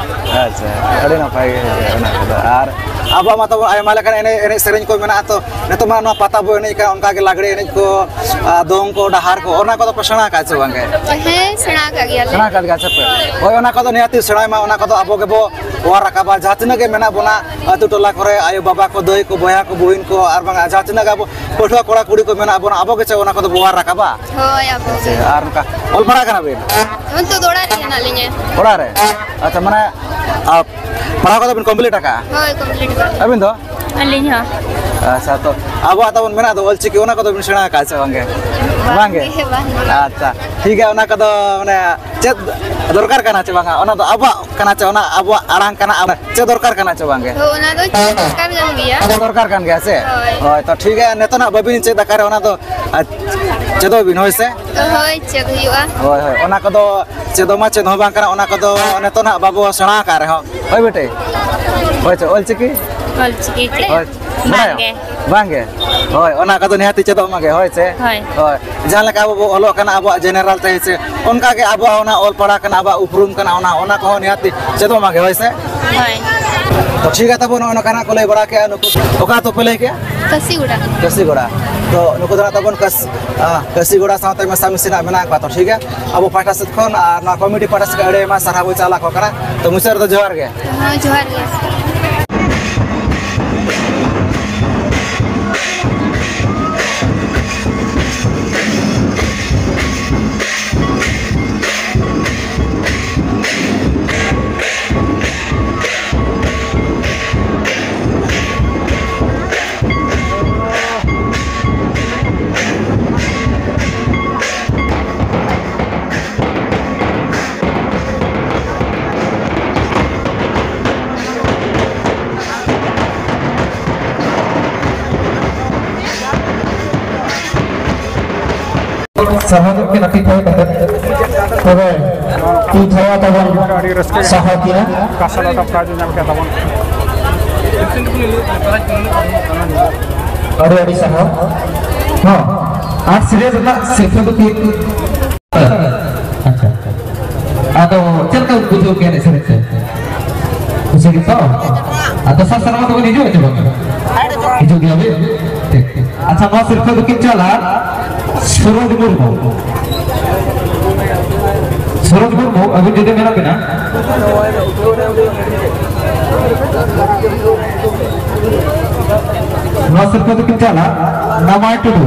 ᱟᱪᱪᱷᱟ, ᱟᱹᱰᱤ ᱱᱟᱯᱟᱭ ᱜᱮ ᱚᱱᱟ ᱠᱚᱫᱚ᱾ ᱟᱨ ᱟᱵᱚᱣᱟᱜ ᱢᱟ ᱛᱟᱵᱚᱱ ᱟᱭᱢᱟ ᱞᱮᱠᱟᱱ ᱮᱱᱮᱡ, ᱮᱱᱮᱡ ᱥᱮᱨᱮᱧ ᱠᱚ ᱢᱮᱱᱟᱜᱼᱟ᱾ ᱛᱚ ᱱᱤᱛᱚᱜ ᱢᱟ ᱱᱚᱣᱟ ᱯᱟᱛᱟ ᱵᱚ ᱮᱱᱮᱡ ᱠᱟᱱᱟ, ᱚᱱᱠᱟ ᱜᱮ ᱞᱟᱜᱽᱲᱮ ᱮᱱᱮᱡ ᱠᱚ, ᱟᱨ ᱫᱚᱝ ᱠᱚ, ᱰᱟᱦᱟᱨ ᱠᱚ, ᱚᱱᱟ ᱠᱚᱫᱚ ᱯᱮ ᱥᱮᱬᱟ ᱟᱠᱟᱫ ᱥᱮ ᱵᱟᱝ ᱜᱮ? ᱦᱮᱸ, ᱥᱮᱬᱟ ᱟᱠᱟᱫ ᱜᱮᱭᱟᱞᱮ᱾ ᱥᱮᱬᱟ ᱟᱠᱟᱫ ᱜᱮᱭᱟ ᱥᱮ ᱯᱮ? ᱦᱳᱭ, ᱚᱱᱟ ᱠᱚᱫᱚ ᱱᱤᱦᱟᱹᱛᱤ ᱥᱮᱬᱟᱭ ᱢᱟ, ᱚᱱᱟ ᱠᱚᱫᱚ ᱟᱵᱚ ᱜᱮᱵᱚ ᱚᱣᱟᱨ ᱨᱟᱠᱟᱵᱟ᱾ ᱡᱟᱦᱟᱸ ᱛᱤᱱᱟᱹᱜ ᱜᱮ ᱢᱮᱱᱟᱜ ᱵᱚᱱᱟ, ᱟᱹᱛᱩ ᱴᱚᱞᱟ ᱠᱚᱨᱮ, ᱟᱭᱳ ᱵᱟᱵᱟ ᱠᱚ, ᱫᱟᱹᱭ ᱠᱚ, ᱵᱚᱭᱦᱟ ᱠᱚ, ᱵᱩᱦᱤᱱ ᱠᱚ, ᱟᱨ ᱵᱟᱝ ᱡᱟᱦᱟᱸ ᱛᱤᱱᱟᱹᱜ ᱜᱮ ᱟᱵᱚ ᱯᱟᱹᱴᱷᱩᱣᱟᱹ ᱠᱚᱲᱟ ᱠᱩᱲᱤ ᱠᱚ ᱢᱮᱱᱟᱜ ᱵᱚᱱᱟ, ᱟᱵᱚ ᱜᱮ ᱪᱮᱫ ᱚᱱᱟ ᱠᱚᱫᱚ ᱵᱚ ᱚᱣᱟᱨ ᱨᱟᱠᱟᱵᱟ? ᱦᱳᱭ, ᱟᱵᱚ ᱜᱮ᱾ ᱟᱨ ᱚᱱᱠᱟ ᱚᱞ ᱯᱟᱲᱦᱟᱣ ᱠᱟᱱᱟ ᱵᱤᱱ? ᱱᱤᱛᱚᱜ ᱫᱚ ᱚᱲᱟᱜ ᱨᱮ ᱦᱮᱱᱟᱜ ᱞᱤᱧᱟᱹ᱾ ᱚᱲᱟᱜ ᱨᱮ? ᱟᱪᱪᱷᱟ, ᱢᱟᱱᱮ, ᱟ, ᱯᱟᱲᱦᱟᱣ ᱠᱚᱫᱚ ᱵᱤᱱ complete ᱟᱠᱟᱫᱼᱟ? ᱦᱳᱭ, complete ᱟᱠᱟᱫ᱾ ᱟᱹᱵᱤᱱ ᱫᱚ? ᱟᱹᱞᱤᱧ ᱦᱚᱸ᱾ ᱟᱪᱪᱷᱟ, ᱛᱚ ᱟᱵᱚᱣᱟᱜ ᱛᱟᱵᱚᱱ ᱢᱮᱱᱟᱜ ᱫᱚ ᱚᱞᱪᱤᱠᱤ, ᱚᱱᱟ ᱠᱚᱫᱚ ᱵᱤᱱ ᱥᱮᱬᱟ ᱟᱠᱟᱫᱼᱟ ᱥᱮ ᱵᱟᱝ ᱜᱮ? ᱵᱟᱝ ᱜᱮ? ᱵᱟᱝ ᱜᱮ, ᱵᱟᱝ ᱜᱮ᱾ ᱟᱪᱪᱷᱟ, ᱴᱷᱤᱠ ᱜᱮᱭᱟ, ᱚᱱᱟ ᱠᱚᱫᱚ ᱢᱟᱱᱮ ᱪᱮᱫ ᱫᱚᱨᱠᱟᱨ ᱠᱟᱱᱟ ᱪᱮ ᱵᱟᱝᱟ? ᱚᱱᱟ ᱫᱚ ᱟᱵᱚᱣᱟᱜ ᱠᱟᱱᱟ ᱪᱮ, ᱚᱱᱟ ᱟᱵᱚᱣᱟᱜ ᱟᱲᱟᱝ ᱠᱟᱱᱟ, ᱚᱱᱟ ᱪᱮᱫ ᱫᱚᱨᱠᱟᱨ ᱠᱟᱱᱟ ᱪᱮ ᱵᱟᱝ ᱜᱮ? ᱦᱳᱭ, ᱚᱱᱟ ᱫᱚ ᱪᱮᱫ ᱫᱚᱨᱠᱟᱨ ᱠᱟᱱ ᱜᱮᱭᱟ᱾ ᱫᱚᱨᱠᱟᱨ ᱠᱟᱱ ᱜᱮᱭᱟ ᱥᱮ? ᱦᱳᱭ᱾ ᱦᱳᱭ, ᱛᱚ ᱴᱷᱤᱠ ᱜᱮᱭᱟ, ᱱᱤᱛᱚᱜ ᱱᱟᱜ ᱵᱟᱹᱵᱤᱱ ᱪᱮᱫ ᱟᱠᱟᱫ ᱨᱮ ᱚᱱᱟ ᱫᱚ, ᱟ, ᱪᱮᱫᱚᱜ ᱵᱤᱱ, ᱦᱳᱭ ᱥᱮ? ᱦᱳᱭ, ᱪᱮᱫ ᱦᱩᱭᱩᱜᱼᱟ᱾ ᱦᱳᱭ, ᱦᱳᱭ, ᱚᱱᱟ ᱠᱚᱫᱚ ᱪᱮᱫᱚᱜ ᱢᱟ ᱪᱮᱫ ᱦᱚᱸ ᱵᱟᱝ ᱠᱟᱱᱟ, ᱚᱱᱟ ᱠᱚᱫᱚ ᱱᱤᱛᱚᱜ ᱱᱟᱜ ᱵᱟᱵᱚ ᱥᱮᱬᱟ ᱟᱠᱟᱫ ᱨᱮᱦᱚᱸ᱾ ᱦᱳᱭ ᱵᱮᱴᱮ? ᱦᱳᱭ ᱪᱮ, ᱚᱞᱪᱤᱠᱤ? ᱚᱞᱪᱤᱠᱤ ᱪᱮᱫ? ᱦᱳᱭ, ᱵᱟᱝ ᱵᱟᱲᱟᱭᱟᱢ? ᱜᱮ᱾ ᱵᱟᱝ ᱜᱮ? ᱦᱳᱭ, ᱚᱱᱟ ᱠᱚᱫᱚ ᱱᱤᱦᱟᱹᱛᱤ ᱪᱮᱫᱚᱜ ᱢᱟ ᱜᱮ, ᱦᱳᱭ ᱪᱮ? ᱦᱳᱭ᱾ ᱦᱳᱭ, ᱡᱟᱦᱟᱸ ᱞᱮᱠᱟ ᱟᱵᱚ ᱵᱚ ᱚᱞᱚᱜ ᱠᱟᱱᱟ ᱟᱵᱚᱣᱟᱜ general ᱛᱮ, ᱦᱮᱸ ᱥᱮ? ᱚᱱᱠᱟ ᱜᱮ ᱟᱵᱚᱣᱟᱜ ᱚᱱᱟ ᱚᱞ ᱯᱟᱲᱦᱟᱣ ᱠᱟᱱᱟ, ᱟᱵᱚᱣᱟᱜ ᱩᱯᱨᱩᱢ ᱠᱟᱱᱟ, ᱚᱱᱟ, ᱚᱱᱟ ᱠᱚᱦᱚᱸ ᱱᱤᱦᱟᱹᱛᱤ ᱪᱮᱫᱚᱜ ᱢᱟ ᱜᱮ, ᱦᱳᱭ ᱥᱮ? ᱦᱳᱭ᱾ ᱛᱚ ᱴᱷᱤᱠ ᱜᱮᱭᱟ ᱛᱟᱵᱚ, ᱱᱚᱜᱼᱚ ᱱᱚᱝᱠᱟᱱᱟᱜ ᱠᱚ ᱞᱟᱹᱭ ᱵᱟᱲᱟ ᱠᱮᱜᱼᱟ᱾ ᱱᱩᱠᱩ ᱚᱠᱟ ᱟᱹᱛᱩ ᱯᱮ ᱞᱟᱹᱭ ᱠᱮᱜᱼᱟ? ᱠᱟᱹᱥᱤᱜᱳᱲᱟ᱾ ᱠᱟᱹᱥᱤᱜᱳᱲᱟ᱾ ᱛᱚ ᱱᱩᱠᱩ ᱫᱚ ᱱᱟᱜ ᱛᱟᱵᱚᱱ ᱠᱟᱹᱥ-, ᱟ, ᱠᱟᱹᱥᱤᱜᱳᱲᱟ ᱥᱟᱶᱛᱮ ᱢᱮᱥᱟ ᱢᱤᱥᱤ ᱱᱟᱜ ᱢᱮᱱᱟᱜ ᱠᱚᱣᱟ᱾ ᱛᱚ ᱴᱷᱤᱠ ᱜᱮᱭᱟ, ᱟᱵᱚ ᱯᱟᱦᱴᱟ ᱥᱮᱫ ᱠᱷᱚᱱ ᱟᱨ ᱱᱚᱣᱟ committee ᱯᱟᱦᱴᱟ ᱥᱮᱫ ᱠᱷᱚᱱ ᱟᱹᱰᱤ ᱟᱭᱢᱟ ᱥᱟᱨᱦᱟᱣ ᱵᱚᱱ ᱪᱟᱞ ᱟᱠᱚ ᱠᱟᱱᱟ᱾ ᱛᱚ ᱢᱩᱪᱟᱹᱫ ᱨᱮᱫᱚ ᱡᱚᱦᱟᱨ ᱜᱮ᱾ ᱦᱚᱸ, ᱡᱚᱦᱟᱨ ᱜᱮ᱾ ᱥᱟᱨᱦᱟᱣ ᱧᱚᱜ ᱠᱤᱱ ᱟᱹᱠᱤᱱ ᱛᱟᱦᱮᱸ ᱠᱟᱛᱮ᱾ ᱛᱚᱵᱮ ᱛᱤ ᱛᱷᱟᱭᱟ ᱛᱟᱵᱚᱱ ᱟᱹᱰᱤ ᱨᱟᱹᱥᱠᱟᱹ ᱜᱮ᱾ ᱥᱟᱨᱦᱟᱣ ᱠᱤᱱᱟ᱾ ᱚᱠᱟ ᱥᱟᱞ ᱚᱠᱟ prize ᱧᱟᱢ ᱠᱮᱫ ᱛᱟᱵᱚᱱ᱾ ᱟᱹᱰᱤ ᱟᱹᱰᱤ ᱥᱟᱨᱦᱟᱣ᱾ ᱦᱚᱸ, ᱟᱨ ᱥᱤᱨᱤᱭᱟᱥ ᱨᱮᱱᱟᱜ ᱥᱤᱨᱯᱟᱹ ᱫᱚ ᱪᱮᱫ? ᱟᱪᱪᱷᱟ, ᱟᱪᱪᱷᱟ᱾ ᱟᱫᱚ ᱪᱮᱫ ᱞᱮᱠᱟ ᱵᱩᱡᱷᱟᱹᱣ ᱠᱮᱫ ᱮᱱᱮᱡ ᱥᱮᱨᱮᱧ ᱛᱮ? ᱠᱩᱥᱤ ᱜᱮᱛᱚ? ᱟᱨ ᱫᱚᱥᱟᱨ ᱥᱮᱨᱢᱟ ᱫᱚᱵᱤᱱ ᱦᱤᱡᱩᱜᱼᱟ ᱪᱮ ᱵᱟᱝ? ᱦᱤᱡᱩᱜ ᱜᱮᱭᱟ ᱵᱤᱱ? ᱴᱷᱤᱠ, ᱴᱷᱤᱠ᱾ ᱟᱪᱪᱷᱟ, ᱱᱚᱣᱟ ᱥᱤᱨᱯᱷᱟᱹ ᱫᱚᱠᱤᱱ ᱪᱟᱞᱟ ᱥᱩᱨᱚᱡᱽ ᱢᱩᱨᱢᱩ᱾ ᱥᱩᱨᱚᱡᱽ ᱢᱩᱨᱢᱩ, ᱟᱹᱵᱤᱱ ᱡᱩᱫᱤ ᱢᱮᱱᱟᱜ ᱵᱤᱱᱟ᱾ ᱱᱚᱣᱟ ᱥᱤᱨᱯᱷᱟᱹ ᱫᱚᱠᱤᱱ ᱪᱟᱞᱟ ᱱᱟᱢᱟᱭ ᱴᱩᱰᱩ᱾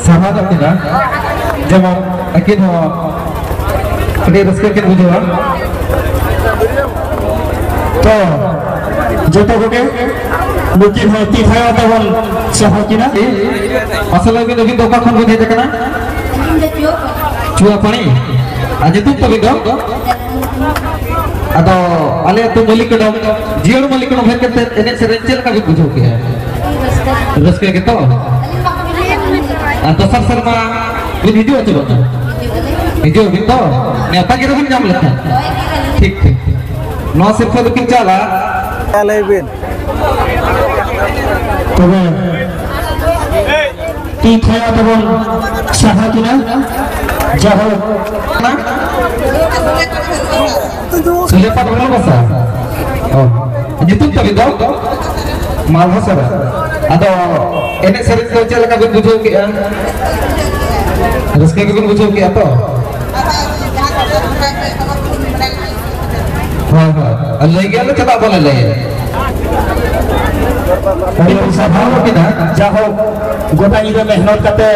ᱥᱟᱨᱦᱟᱣ ᱠᱟᱜ ᱠᱤᱱᱟ, ᱡᱮᱢᱚᱱ ᱟᱹᱠᱤᱱ ᱦᱚᱸ ᱟᱹᱰᱤ ᱨᱟᱹᱥᱠᱟᱹ ᱠᱤᱱ ᱵᱩᱡᱷᱟᱹᱣᱟ᱾ ᱛᱚ, ᱡᱚᱛᱚ ᱠᱚᱜᱮ ᱱᱩᱠᱤᱱ ᱦᱚᱸ ᱛᱤ ᱛᱷᱟᱭᱚ ᱛᱮᱵᱚᱱ ᱥᱟᱨᱦᱟᱣ ᱠᱤᱱᱟ᱾ ᱢᱟᱥᱮ ᱞᱟᱹᱭ ᱵᱤᱱ, ᱟᱹᱵᱤᱱ ᱫᱚ ᱚᱠᱟ ᱠᱷᱚᱱ ᱵᱤᱱ ᱦᱮᱡ ᱟᱠᱟᱱᱟ? ᱤᱧ ᱫᱚ ᱪᱩᱣᱟᱹᱯᱟᱹᱲᱤ᱾ ᱪᱩᱣᱟᱹᱯᱟᱹᱲᱤ? ᱟᱨ ᱧᱩᱛᱩᱢ ᱛᱟᱹᱵᱤᱱ ᱫᱚ? ᱟᱫᱚ ᱟᱞᱮ ᱟᱹᱛᱩ ᱢᱟᱹᱞᱤᱠ ᱠᱩᱰᱟᱹᱢ, ᱡᱤᱭᱟᱹᱲ ᱢᱟᱹᱞᱤᱠ ᱠᱩᱰᱟᱹᱢ ᱦᱮᱡ ᱠᱟᱛᱮ ᱮᱱᱮᱡ ᱥᱮᱨᱮᱧ ᱪᱮᱫ ᱞᱮᱠᱟ ᱵᱤᱱ ᱵᱩᱡᱷᱟᱹᱣ ᱠᱮᱜᱼᱟ? ᱨᱟᱹᱥᱠᱟᱹ ᱜᱮᱛᱚ? ᱟᱨ ᱫᱚᱥᱟᱨ ᱥᱮᱨᱢᱟ ᱵᱤᱱ ᱦᱤᱡᱩᱜᱼᱟ ᱪᱮ ᱵᱟᱝᱟ? ᱦᱤᱡᱩᱜ ᱟᱹᱵᱤᱱ ᱛᱚ? ᱱᱮᱣᱛᱟ ᱜᱤᱨᱟᱹ ᱵᱤᱱ ᱧᱟᱢ ᱞᱮᱠᱷᱟᱱ᱾ ᱴᱷᱤᱠ, ᱴᱷᱤᱠ, ᱴᱷᱤᱠ᱾ ᱱᱚᱣᱟ ᱥᱤᱨᱯᱷᱟᱹ ᱫᱚᱠᱤᱱ ᱪᱟᱞᱟ᱾ ᱞᱟᱹᱭ ᱵᱤᱱ᱾ ᱛᱚᱵᱮ ᱛᱤ ᱛᱷᱟᱭᱚ ᱛᱮᱵᱚᱱ ᱥᱟᱨᱦᱟᱣ ᱠᱤᱱᱟ᱾ ᱡᱟᱭᱦᱳᱠ᱾ ᱥᱩᱡᱟᱛᱟ ᱵᱨᱚᱦᱢᱚ ᱵᱟᱥᱟ᱾ ᱚ᱾ ᱧᱩᱛᱩᱢ ᱛᱟᱵᱤᱱ ᱫᱚ? ᱢᱟᱞᱦᱟ ᱥᱚᱨᱮᱱ᱾ ᱟᱫᱚ ᱮᱱᱮᱡ ᱥᱮᱨᱮᱧ ᱠᱚ ᱪᱮᱫ ᱞᱮᱠᱟ ᱵᱤᱱ ᱵᱩᱡᱷᱟᱹᱣ ᱠᱮᱜᱼᱟ? ᱨᱟᱹᱥᱠᱟᱹ ᱜᱮᱵᱤᱱ ᱵᱩᱡᱷᱟᱹᱣ ᱠᱮᱜᱼᱟ ᱛᱚ? ᱦᱳᱭ, ᱦᱳᱭ᱾ ᱟᱨ ᱞᱟᱹᱭ ᱜᱮᱭᱟᱞᱮ, ᱪᱮᱫᱟᱜ ᱵᱟᱞᱮ ᱞᱟᱹᱭᱟ? ᱟᱹᱰᱤ ᱟᱹᱰᱤ ᱥᱟᱨᱦᱟᱣ ᱠᱮᱫᱟ᱾ ᱡᱟᱭᱦᱳᱠ, ᱜᱚᱴᱟ ᱧᱤᱫᱟᱹ ᱢᱮᱦᱱᱚᱛ ᱠᱟᱛᱮ,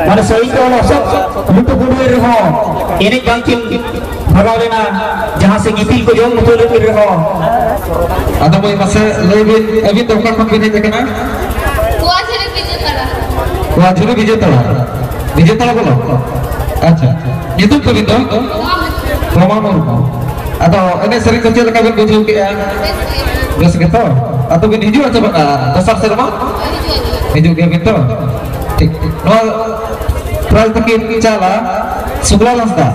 ᱢᱟᱱᱮ, ᱥᱟᱹᱨᱤ ᱠᱚ ᱞᱚᱥᱚᱫ ᱞᱩᱴᱩ ᱯᱩᱴᱩᱭ ᱨᱮᱦᱚᱸ, ᱮᱱᱮᱡ ᱵᱟᱝ ᱠᱤᱱ ᱵᱷᱟᱜᱟᱣ ᱞᱮᱱᱟ, ᱡᱟᱦᱟᱸ ᱥᱮ ᱜᱤᱛᱤᱞ ᱠᱚ ᱡᱚᱢ ᱩᱛᱟᱹᱨ ᱞᱮᱫ ᱨᱮᱦᱚᱸ᱾ ᱟᱫᱚ ᱢᱟᱹᱭ, ᱢᱟᱥᱮ ᱞᱟᱹᱭ ᱵᱤᱱ, ᱟᱹᱵᱤᱱ ᱫᱚ ᱚᱠᱟ ᱠᱷᱚᱱ ᱵᱤᱱ ᱦᱮᱡ ᱟᱠᱟᱱᱟ? ᱠᱚᱣᱟᱡᱷᱩᱨᱤ ᱵᱤᱡᱮᱛᱟᱲᱟ᱾ ᱠᱚᱣᱟᱡᱷᱩᱨᱤ ᱵᱤᱡᱮᱛᱟᱲᱟ᱾ ᱵᱤᱡᱮᱛᱟᱲᱟ ᱵᱚᱞᱚ? ᱟᱪᱪᱷᱟ, ᱟᱪᱪᱷᱟ᱾ ᱧᱩᱛᱩᱢ ᱛᱟᱹᱵᱤᱱ ᱫᱚ? ᱨᱚᱢᱟ ᱢᱩᱨᱢᱩ᱾ ᱟᱫᱚ ᱮᱱᱮᱡ ᱥᱮᱨᱮᱧ ᱠᱚ ᱪᱮᱫ ᱞᱮᱠᱟ ᱵᱤᱱ ᱵᱩᱡᱷᱟᱹᱣ ᱠᱮᱜᱼᱟ? ᱵᱮᱥ ᱜᱮᱛᱚ? ᱟᱫᱚ ᱵᱤᱱ ᱦᱤᱡᱩᱜᱼᱟ ᱪᱮ ᱵᱟᱝᱟ ᱫᱚᱥᱟᱨ ᱥᱮᱨᱢᱟ? ᱦᱤᱡᱩᱜ ᱜᱮᱭᱟ ᱵᱤᱱ ᱛᱚ? ᱴᱷᱤᱠ, ᱴᱷᱤᱠ᱾ ᱱᱚᱣᱟ prize ᱫᱚᱠᱤᱱ ᱪᱟᱞᱟ ᱥᱩᱠᱞᱟᱞ ᱦᱟᱸᱥᱫᱟ᱾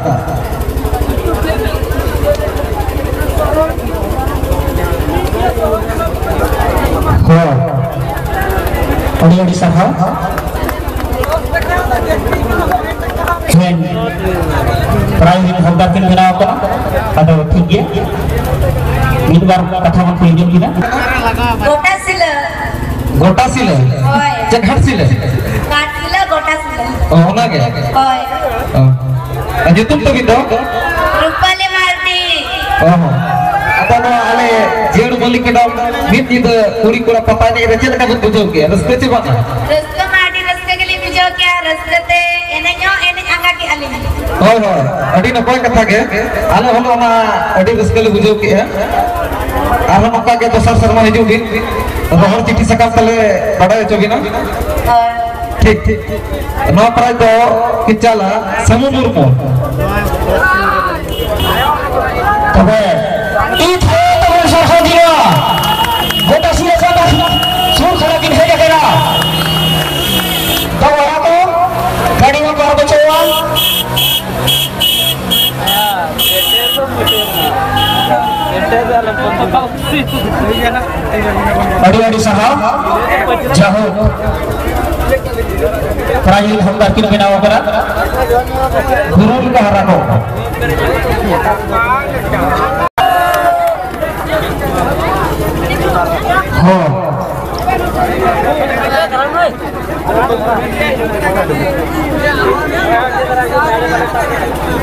ᱦᱳᱭ᱾ ᱟᱹᱰᱤ ᱟᱹᱰᱤ ᱥᱟᱨᱦᱟᱣ᱾ ᱦᱮᱸ᱾ prize ᱨᱤᱱ ᱦᱚᱠᱫᱟᱨ ᱠᱤᱱ ᱵᱮᱱᱟᱣ ᱟᱠᱟᱱᱟ᱾ ᱟᱫᱚ ᱴᱷᱤᱠ ᱜᱮᱭᱟ, ᱢᱤᱫ ᱵᱟᱨ ᱠᱟᱛᱷᱟ ᱵᱚᱱ ᱠᱩᱞᱤ ᱡᱚᱝ ᱠᱮᱫᱟ᱾ ᱜᱚᱴᱟ ᱥᱤᱞᱟᱹ᱾ ᱜᱚᱴᱟ ᱥᱤᱞᱟᱹ? ᱦᱳᱭ᱾ ᱪᱮᱫ ᱜᱷᱟᱴ ᱥᱤᱞᱟᱹ? ᱜᱷᱟᱴ ᱥᱤᱞᱟᱹ, ᱜᱚᱴᱟ ᱥᱤᱞᱟᱹ᱾ ᱚ, ᱚᱱᱟᱜᱮ? ᱦᱳᱭ᱾ ᱚ᱾ ᱟᱨ ᱧᱩᱛᱩᱢ ᱛᱟᱹᱵᱤᱱ ᱫᱚ? ᱨᱩᱯᱟᱞᱤ ᱢᱟᱨᱰᱤ᱾ ᱚ ᱦᱚᱸ᱾ ᱟᱫᱚ ᱱᱚᱣᱟ ᱟᱞᱮ ᱡᱤᱭᱟᱹᱲ ᱢᱟᱹᱞᱤ ᱠᱮᱰᱚᱢ ᱢᱤᱫ ᱧᱤᱫᱟᱹ ᱠᱩᱲᱤ ᱠᱚᱲᱟ ᱯᱟᱛᱟ ᱮᱱᱮᱡ ᱨᱮ ᱪᱮᱫ ᱞᱮᱠᱟ ᱵᱤᱱ ᱵᱩᱡᱷᱟᱹᱣ ᱠᱮᱜᱼᱟ? ᱨᱟᱹᱥᱠᱟᱹ ᱪᱮ ᱵᱟᱝᱟ? ᱨᱟᱹᱥᱠᱟᱹ ᱢᱟ ᱟᱹᱰᱤ ᱨᱟᱹᱥᱠᱟᱹ ᱜᱮᱞᱤᱧ ᱵᱩᱡᱷᱟᱹᱣ ᱠᱮᱜᱼᱟ, ᱨᱟᱹᱥᱠᱟᱹ ᱛᱮ ᱮᱱᱮᱡ ᱦᱚᱸ ᱮᱱᱮᱡ ᱟᱸᱜᱟ ᱠᱮᱜᱼᱟ ᱞᱤᱧ᱾ ᱦᱳᱭ, ᱦᱳᱭ, ᱟᱹᱰᱤ ᱱᱟᱯᱟᱭ ᱠᱟᱛᱷᱟ ᱜᱮ᱾ ᱟᱞᱮ ᱦᱚᱸ ᱱᱚᱣᱟ ᱟᱹᱰᱤ ᱨᱟᱹᱥᱠᱟᱹ ᱞᱮ ᱵᱩᱡᱷᱟᱹᱣ ᱠᱮᱜᱼᱟ᱾ ᱟᱨᱦᱚᱸ ᱱᱚᱝᱠᱟ ᱜᱮ ᱫᱚᱥᱟᱨ ᱥᱮᱨᱢᱟ ᱦᱤᱡᱩᱜ ᱵᱤᱱ, ᱨᱚᱦᱚᱲ ᱪᱤᱴᱷᱤ ᱥᱟᱠᱟᱢ ᱛᱮᱞᱮ ᱵᱟᱰᱟᱭ ᱦᱚᱪᱚ ᱵᱤᱱᱟ᱾ ᱦᱳᱭ᱾ ᱴᱷᱤᱠ, ᱴᱷᱤᱠ᱾ ᱱᱚᱣᱟ ᱯᱨᱟᱭᱤᱡᱽ ᱫᱚ ᱠᱤᱱ ᱪᱟᱞᱟ ᱥᱟᱹᱢᱩ ᱢᱩᱨᱢᱩ᱾ ᱛᱚᱵᱮ ᱤᱧ ᱴᱷᱮᱱ ᱛᱟᱵᱚᱱ ᱥᱟᱨᱦᱟᱣ ᱫᱤᱱᱟ᱾ ᱜᱚᱴᱟ ᱥᱤᱧ ᱟᱠᱟᱱ ᱥᱩᱨ ᱠᱷᱚᱱᱟᱜ ᱠᱤᱱ ᱦᱮᱡ ᱟᱠᱟᱱᱟ᱾ ᱛᱚ ᱚᱱᱟ ᱠᱚ ᱜᱟᱹᱰᱤ ᱦᱚᱸ ᱵᱟᱨ ᱵᱚᱪᱷᱚᱨ᱾ ᱟᱹᱰᱤ ᱟᱹᱰᱤ ᱥᱟᱨᱦᱟᱣ᱾ ᱡᱟᱦᱳᱠ, ᱯᱨᱟᱭᱤᱡᱽ ᱦᱟᱢᱫᱟᱨ ᱠᱤᱱ ᱵᱮᱱᱟᱣ ᱟᱠᱟᱱᱟ᱾ ᱜᱩᱨᱩ ᱞᱮᱠᱟ ᱦᱟᱨᱟ ᱠᱚ᱾ ᱦᱚᱸ᱾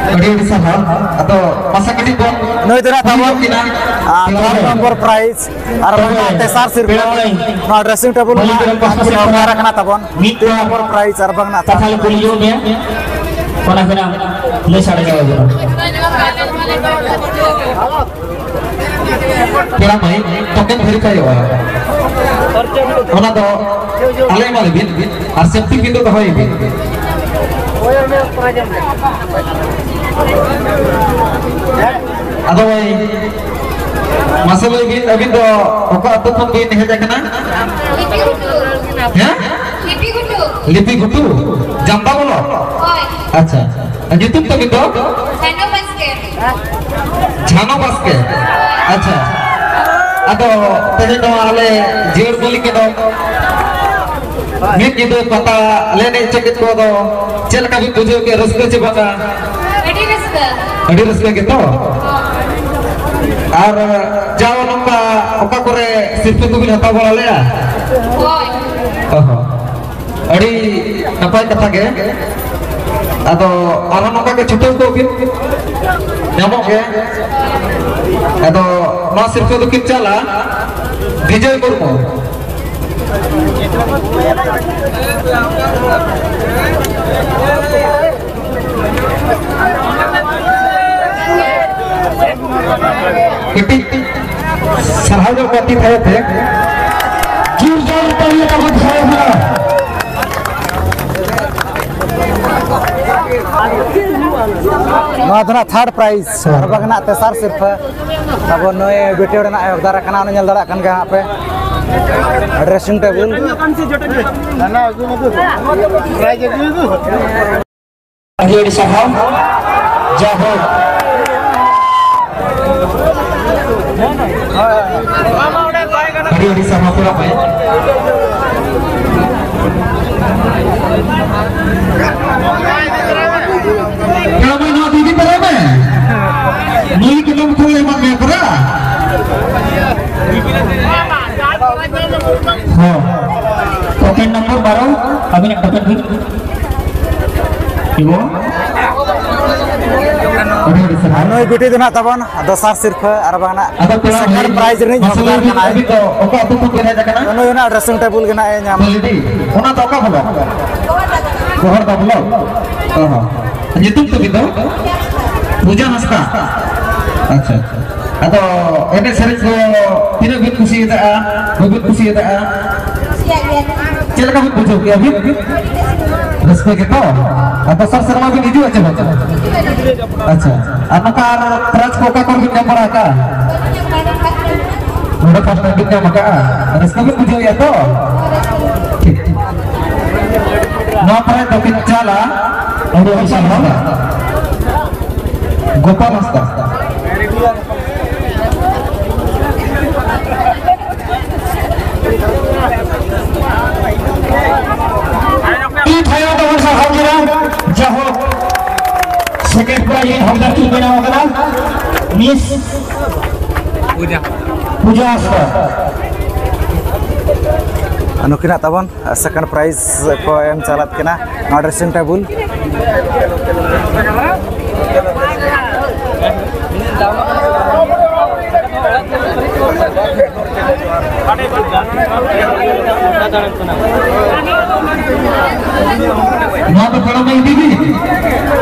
ᱟᱹᱰᱤ ᱟᱹᱰᱤ ᱥᱟᱨᱦᱟᱣ᱾ ᱟᱫᱚ ᱢᱟᱥᱮ ᱠᱟᱹᱴᱤᱡ ᱵᱚᱱ ᱱᱩᱭ ᱫᱚ ᱱᱟᱜ ᱛᱟᱵᱚᱱ, ᱠᱩᱞᱤ ᱧᱚᱜ ᱠᱤᱱᱟ᱾ ᱟᱨ ᱛᱷᱟᱨᱰ ᱱᱚᱢᱵᱚᱨ ᱯᱨᱟᱭᱤᱡᱽ ᱟᱨ ᱵᱟᱝ ᱛᱮᱥᱟᱨ ᱥᱤᱨᱯᱟᱹ ᱱᱚᱣᱟ ᱰᱨᱮᱥᱤᱝ ᱴᱮᱵᱩᱞ ᱨᱮᱱᱟᱜ ᱠᱤᱱ ᱚᱯᱷᱟᱨ ᱟᱠᱟᱱᱟ ᱛᱟᱵᱚᱱ᱾ ᱢᱤᱫ ᱛᱷᱟᱨᱰ ᱱᱚᱢᱵᱚᱨ ᱯᱨᱟᱭᱤᱡᱽ ᱟᱨ ᱵᱟᱝ ᱱᱟᱜ ᱠᱟᱛᱷᱟ ᱞᱮ ᱠᱩᱞᱤ ᱡᱚᱝ ᱢᱮᱭᱟ, ᱚᱱᱟ ᱠᱷᱚᱱᱟᱜ ᱞᱟᱹᱭ ᱥᱟᱰᱮ ᱡᱚᱝ ᱟᱵᱚᱱᱟ᱾ ᱯᱮᱲᱟ ᱢᱟᱹᱭ, ᱴᱳᱠᱮᱱ ᱵᱷᱮᱨᱤᱯᱷᱟᱭᱚᱜᱼᱟ᱾ ᱚᱱᱟ ᱫᱚ ᱟᱞᱮ ᱮᱢᱟ ᱞᱮᱵᱤᱱ ᱟᱨ ᱥᱮᱯᱴᱤ ᱯᱤᱱ ᱫᱚ ᱫᱚᱦᱚᱭ ᱵᱤᱱ᱾ ᱟᱫᱚ ᱢᱟᱹᱭ, ᱢᱟᱥᱮ ᱞᱟᱹᱭ ᱵᱤᱱ, ᱟᱹᱵᱤᱱ ᱫᱚ ᱚᱠᱟ ᱟᱹᱛᱩ ᱠᱷᱚᱱ ᱵᱤᱱ ᱦᱮᱡ ᱟᱠᱟᱱᱟ? ᱞᱤᱯᱤ ᱜᱷᱩᱴᱩ᱾ ᱦᱮᱸ? ᱞᱤᱯᱤ ᱜᱷᱩᱴᱩ᱾ ᱞᱤᱯᱤ ᱜᱷᱩᱴᱩ, ᱡᱟᱢᱫᱟ ᱵᱚᱞᱚ? ᱦᱳᱭ᱾ ᱟᱪᱪᱷᱟ, ᱟᱨ ᱧᱩᱛᱩᱢ ᱛᱟᱹᱵᱤᱱ ᱫᱚ? ᱥᱟᱱᱩ ᱵᱟᱥᱠᱮ᱾ ᱡᱷᱟᱱᱚ ᱵᱟᱥᱠᱮ᱾ ᱟᱪᱪᱷᱟ, ᱟᱫᱚ ᱛᱮᱦᱮᱧ ᱱᱚᱣᱟ ᱟᱞᱮ ᱡᱤᱭᱟᱹᱲ ᱢᱟᱹᱞᱤ ᱠᱮᱰᱚᱢ ᱢᱤᱫ ᱧᱤᱫᱟᱹ ᱯᱟᱛᱟ ᱞᱮ ᱮᱱᱮᱡ ᱦᱚᱪᱚ ᱠᱮᱫ ᱠᱚᱣᱟ, ᱫᱚ ᱪᱮᱫ ᱞᱮᱠᱟ ᱵᱤᱱ ᱵᱩᱡᱷᱟᱹᱣ ᱠᱮᱫ, ᱨᱟᱹᱥᱠᱟᱹ ᱪᱮ ᱵᱟᱝᱟ? ᱟᱹᱰᱤ ᱨᱟᱹᱥᱠᱟᱹ᱾ ᱟᱹᱰᱤ ᱨᱟᱹᱥᱠᱟᱹ ᱜᱮᱛᱚ? ᱟᱨ ᱡᱟᱣ ᱱᱚᱝᱠᱟ ᱚᱠᱟ ᱠᱚᱨᱮ ᱥᱤᱨᱯᱟᱹ ᱠᱚᱵᱤᱱ ᱦᱟᱛᱟᱣ ᱵᱟᱲᱟ ᱞᱮᱜᱼᱟ? ᱦᱳᱭ᱾ ᱚ ᱦᱚᱸ᱾ ᱟᱹᱰᱤ ᱱᱟᱯᱟᱭ ᱠᱟᱛᱷᱟ ᱜᱮ᱾ ᱟᱫᱚ ᱟᱨᱦᱚᱸ ᱱᱚᱝᱠᱟ ᱜᱮ ᱪᱷᱩᱴᱟᱹᱣ ᱠᱚᱜ ᱵᱤᱱ, ᱧᱟᱢᱚᱜ ᱜᱮ᱾ ᱟᱫᱚ ᱱᱚᱣᱟ ᱥᱤᱨᱯᱟᱹ ᱫᱚᱠᱤᱱ ᱪᱟᱞᱟ ᱵᱤᱡᱚᱭ ᱢᱩᱨᱢᱩ᱾ ᱠᱟᱹᱴᱤᱡ ᱥᱟᱨᱦᱟᱣ ᱧᱚᱜ ᱠᱚᱣᱟ ᱛᱤ ᱛᱷᱟᱭᱚ ᱛᱮ᱾ ᱡᱳᱨᱫᱟᱨ ᱛᱟᱹᱞᱤ ᱛᱟᱵᱚᱱ ᱥᱟᱨᱦᱟᱣ ᱵᱚᱱᱟ᱾ ᱱᱚᱣᱟ ᱫᱚ ᱱᱟᱜ ᱛᱷᱟᱨᱰ ᱯᱨᱟᱭᱤᱡᱽ ᱟᱨ ᱵᱟᱝ ᱱᱟᱜ ᱛᱮᱥᱟᱨ ᱥᱤᱨᱯᱷᱟᱹ᱾ ᱟᱵᱚ ᱱᱩᱭ ᱵᱤᱴᱤ ᱦᱚᱲ ᱱᱟᱜ ᱮ ᱚᱨᱰᱟᱨ ᱟᱠᱟᱱᱟ, ᱚᱱᱟ ᱧᱮᱞ ᱫᱟᱲᱮᱭᱟᱜ ᱠᱟᱱ ᱜᱮᱭᱟ ᱦᱟᱸᱜ ᱯᱮ᱾ Dressing table. ᱟᱹᱰᱤ ᱟᱹᱰᱤ ᱥᱟᱨᱦᱟᱣ᱾ ᱡᱟᱭᱦᱳᱠ᱾ ᱟᱹᱰᱤ ᱟᱹᱰᱤ ᱥᱟᱨᱦᱟᱣ ᱯᱮᱲᱟ ᱠᱚ᱾ ᱯᱮᱲᱟ ᱢᱟᱹᱭ ᱱᱚᱣᱟ ᱫᱤᱫᱤ ᱯᱮᱲᱟ ᱢᱮ᱾ ᱱᱩᱭ ᱠᱚᱫᱚ ᱠᱚ ᱮᱢᱟᱜ ᱢᱮᱭᱟ ᱯᱮᱲᱟ᱾ ᱦᱚᱸ᱾ ᱴᱳᱠᱮᱱ ᱱᱚᱢᱵᱚᱨ ᱵᱟᱨᱚ, ᱟᱹᱵᱤᱱᱟᱜ ᱴᱳᱠᱮᱱ ᱵᱤᱱ᱾ ᱤᱵᱚ᱾ ᱟᱹᱰᱤ ᱟᱹᱰᱤ ᱥᱟᱨᱦᱟᱣ᱾ ᱱᱩᱭ ᱵᱤᱴᱤ ᱫᱚ ᱱᱟᱜ ᱛᱟᱵᱚᱱ ᱫᱚᱥᱟᱨ ᱥᱤᱨᱯᱷᱟᱹ ᱟᱨ ᱵᱟᱝ ᱱᱟᱜ ᱟᱫᱚ ᱯᱮᱲᱟ ᱥᱮᱠᱮᱱᱰ ᱢᱟᱹᱭ, ᱯᱨᱟᱭᱤᱡᱽ ᱨᱤᱱᱤᱡ ᱢᱟᱥᱮ ᱞᱟᱹᱭ ᱦᱚᱠᱫᱟᱨ ᱵᱤᱱ, ᱠᱟᱱᱟᱭ᱾ ᱟᱹᱵᱤᱱ ᱫᱚ ᱚᱠᱟ ᱟᱹᱛᱩ ᱠᱷᱚᱱ ᱵᱤᱱ ᱦᱮᱡ ᱟᱠᱟᱱᱟ? ᱱᱩᱭ ᱦᱚᱸ ᱱᱟᱜ ᱰᱨᱮᱥᱤᱝ ᱴᱮᱵᱩᱞ ᱜᱮ ᱱᱟᱜ ᱮ ᱧᱟᱢᱟ᱾ ᱞᱮᱰᱤ, ᱚᱱᱟ ᱫᱚ ᱚᱠᱟ ᱵᱞᱚᱠ? ᱜᱚᱦᱚᱨᱫᱟ ᱵᱞᱚᱠ᱾ ᱚ ᱦᱚᱸ᱾ ᱧᱩᱛᱩᱢ ᱛᱟᱹᱵᱤᱱ ᱫᱚ? ᱯᱩᱡᱟ ᱦᱟᱸᱥᱫᱟ᱾ ᱟᱪᱪᱷᱟ, ᱟᱪᱪᱷᱟ᱾ ᱟᱫᱚ ᱮᱱᱮᱡ ᱥᱮᱨᱮᱧ ᱠᱚ ᱛᱤᱱᱟᱹᱜ ᱵᱤᱱ ᱠᱩᱥᱤᱭᱟᱫᱟ? ᱵᱟᱹᱵᱤᱱ ᱠᱩᱥᱤᱭᱟᱫᱟ? ᱠᱩᱥᱤᱭᱟᱜ ᱜᱮᱭᱟ᱾ ᱪᱮᱫ ᱞᱮᱠᱟ ᱵᱤᱱ ᱵᱩᱡᱷᱟᱹᱣ ᱠᱮᱜᱼᱟ ᱵᱤᱱ? ᱨᱟᱹᱥᱠᱟᱹ ᱜᱮᱛᱚ? ᱟᱨ ᱫᱚᱥᱟᱨ ᱥᱮᱨᱢᱟ ᱵᱤᱱ ᱦᱤᱡᱩᱜᱼᱟ ᱪᱮ ᱵᱟᱝ? ᱟᱪᱪᱷᱟ᱾ ᱟᱨ ᱱᱚᱝᱠᱟ ᱟᱨ ᱯᱨᱟᱭᱤᱡᱽ ᱠᱚ ᱚᱠᱟ ᱠᱚᱨᱮ ᱵᱤᱱ ᱧᱟᱢ ᱵᱟᱲᱟ ᱟᱠᱟᱫᱼᱟ? ᱱᱚᱰᱮ ᱯᱷᱟᱥᱴ ᱴᱟᱭᱤᱢ ᱵᱤᱱ ᱧᱟᱢ ᱟᱠᱟᱫᱼᱟ? ᱨᱟᱹᱥᱠᱟᱹ ᱵᱤᱱ ᱵᱩᱡᱷᱟᱹᱣᱮᱫᱼᱟ ᱛᱚ? ᱴᱷᱤᱠ, ᱴᱷᱤᱠ᱾ ᱱᱚᱣᱟ ᱯᱨᱟᱭᱤᱡᱽ ᱫᱚ ᱵᱤᱱ ᱪᱟᱞᱟ᱾ ᱟᱹᱰᱤ ᱟᱹᱰᱤ ᱥᱟᱨᱦᱟᱣ᱾ ᱜᱳᱯᱟᱞ ᱦᱟᱸᱥᱫᱟ᱾ ᱤᱧ ᱛᱷᱟᱭᱚ ᱛᱟᱵᱚᱱ ᱥᱟᱨᱦᱟᱣ ᱠᱮᱫᱟ᱾ ᱡᱟᱭᱦᱳᱠ, ᱥᱮᱠᱮᱱᱰ ᱯᱨᱟᱭᱤᱡᱽ ᱨᱤᱱ ᱦᱚᱠᱫᱟᱨ ᱠᱤᱱ ᱵᱮᱱᱟᱣ ᱟᱠᱟᱱᱟ ᱢᱤᱥ ᱯᱩᱡᱟ ᱦᱟᱸᱥᱫᱟ᱾ ᱱᱩᱠᱤᱱᱟᱜ ᱛᱟᱵᱚᱱ second prize ᱠᱚ ᱮᱢ ᱪᱟᱞᱟᱜ ᱠᱟᱱᱟ ᱱᱚᱣᱟ dressing table᱾ ᱱᱚᱣᱟ ᱫᱚ ᱯᱟᱲᱟᱣ ᱢᱮ, ᱤᱫᱤ ᱵᱤᱱ᱾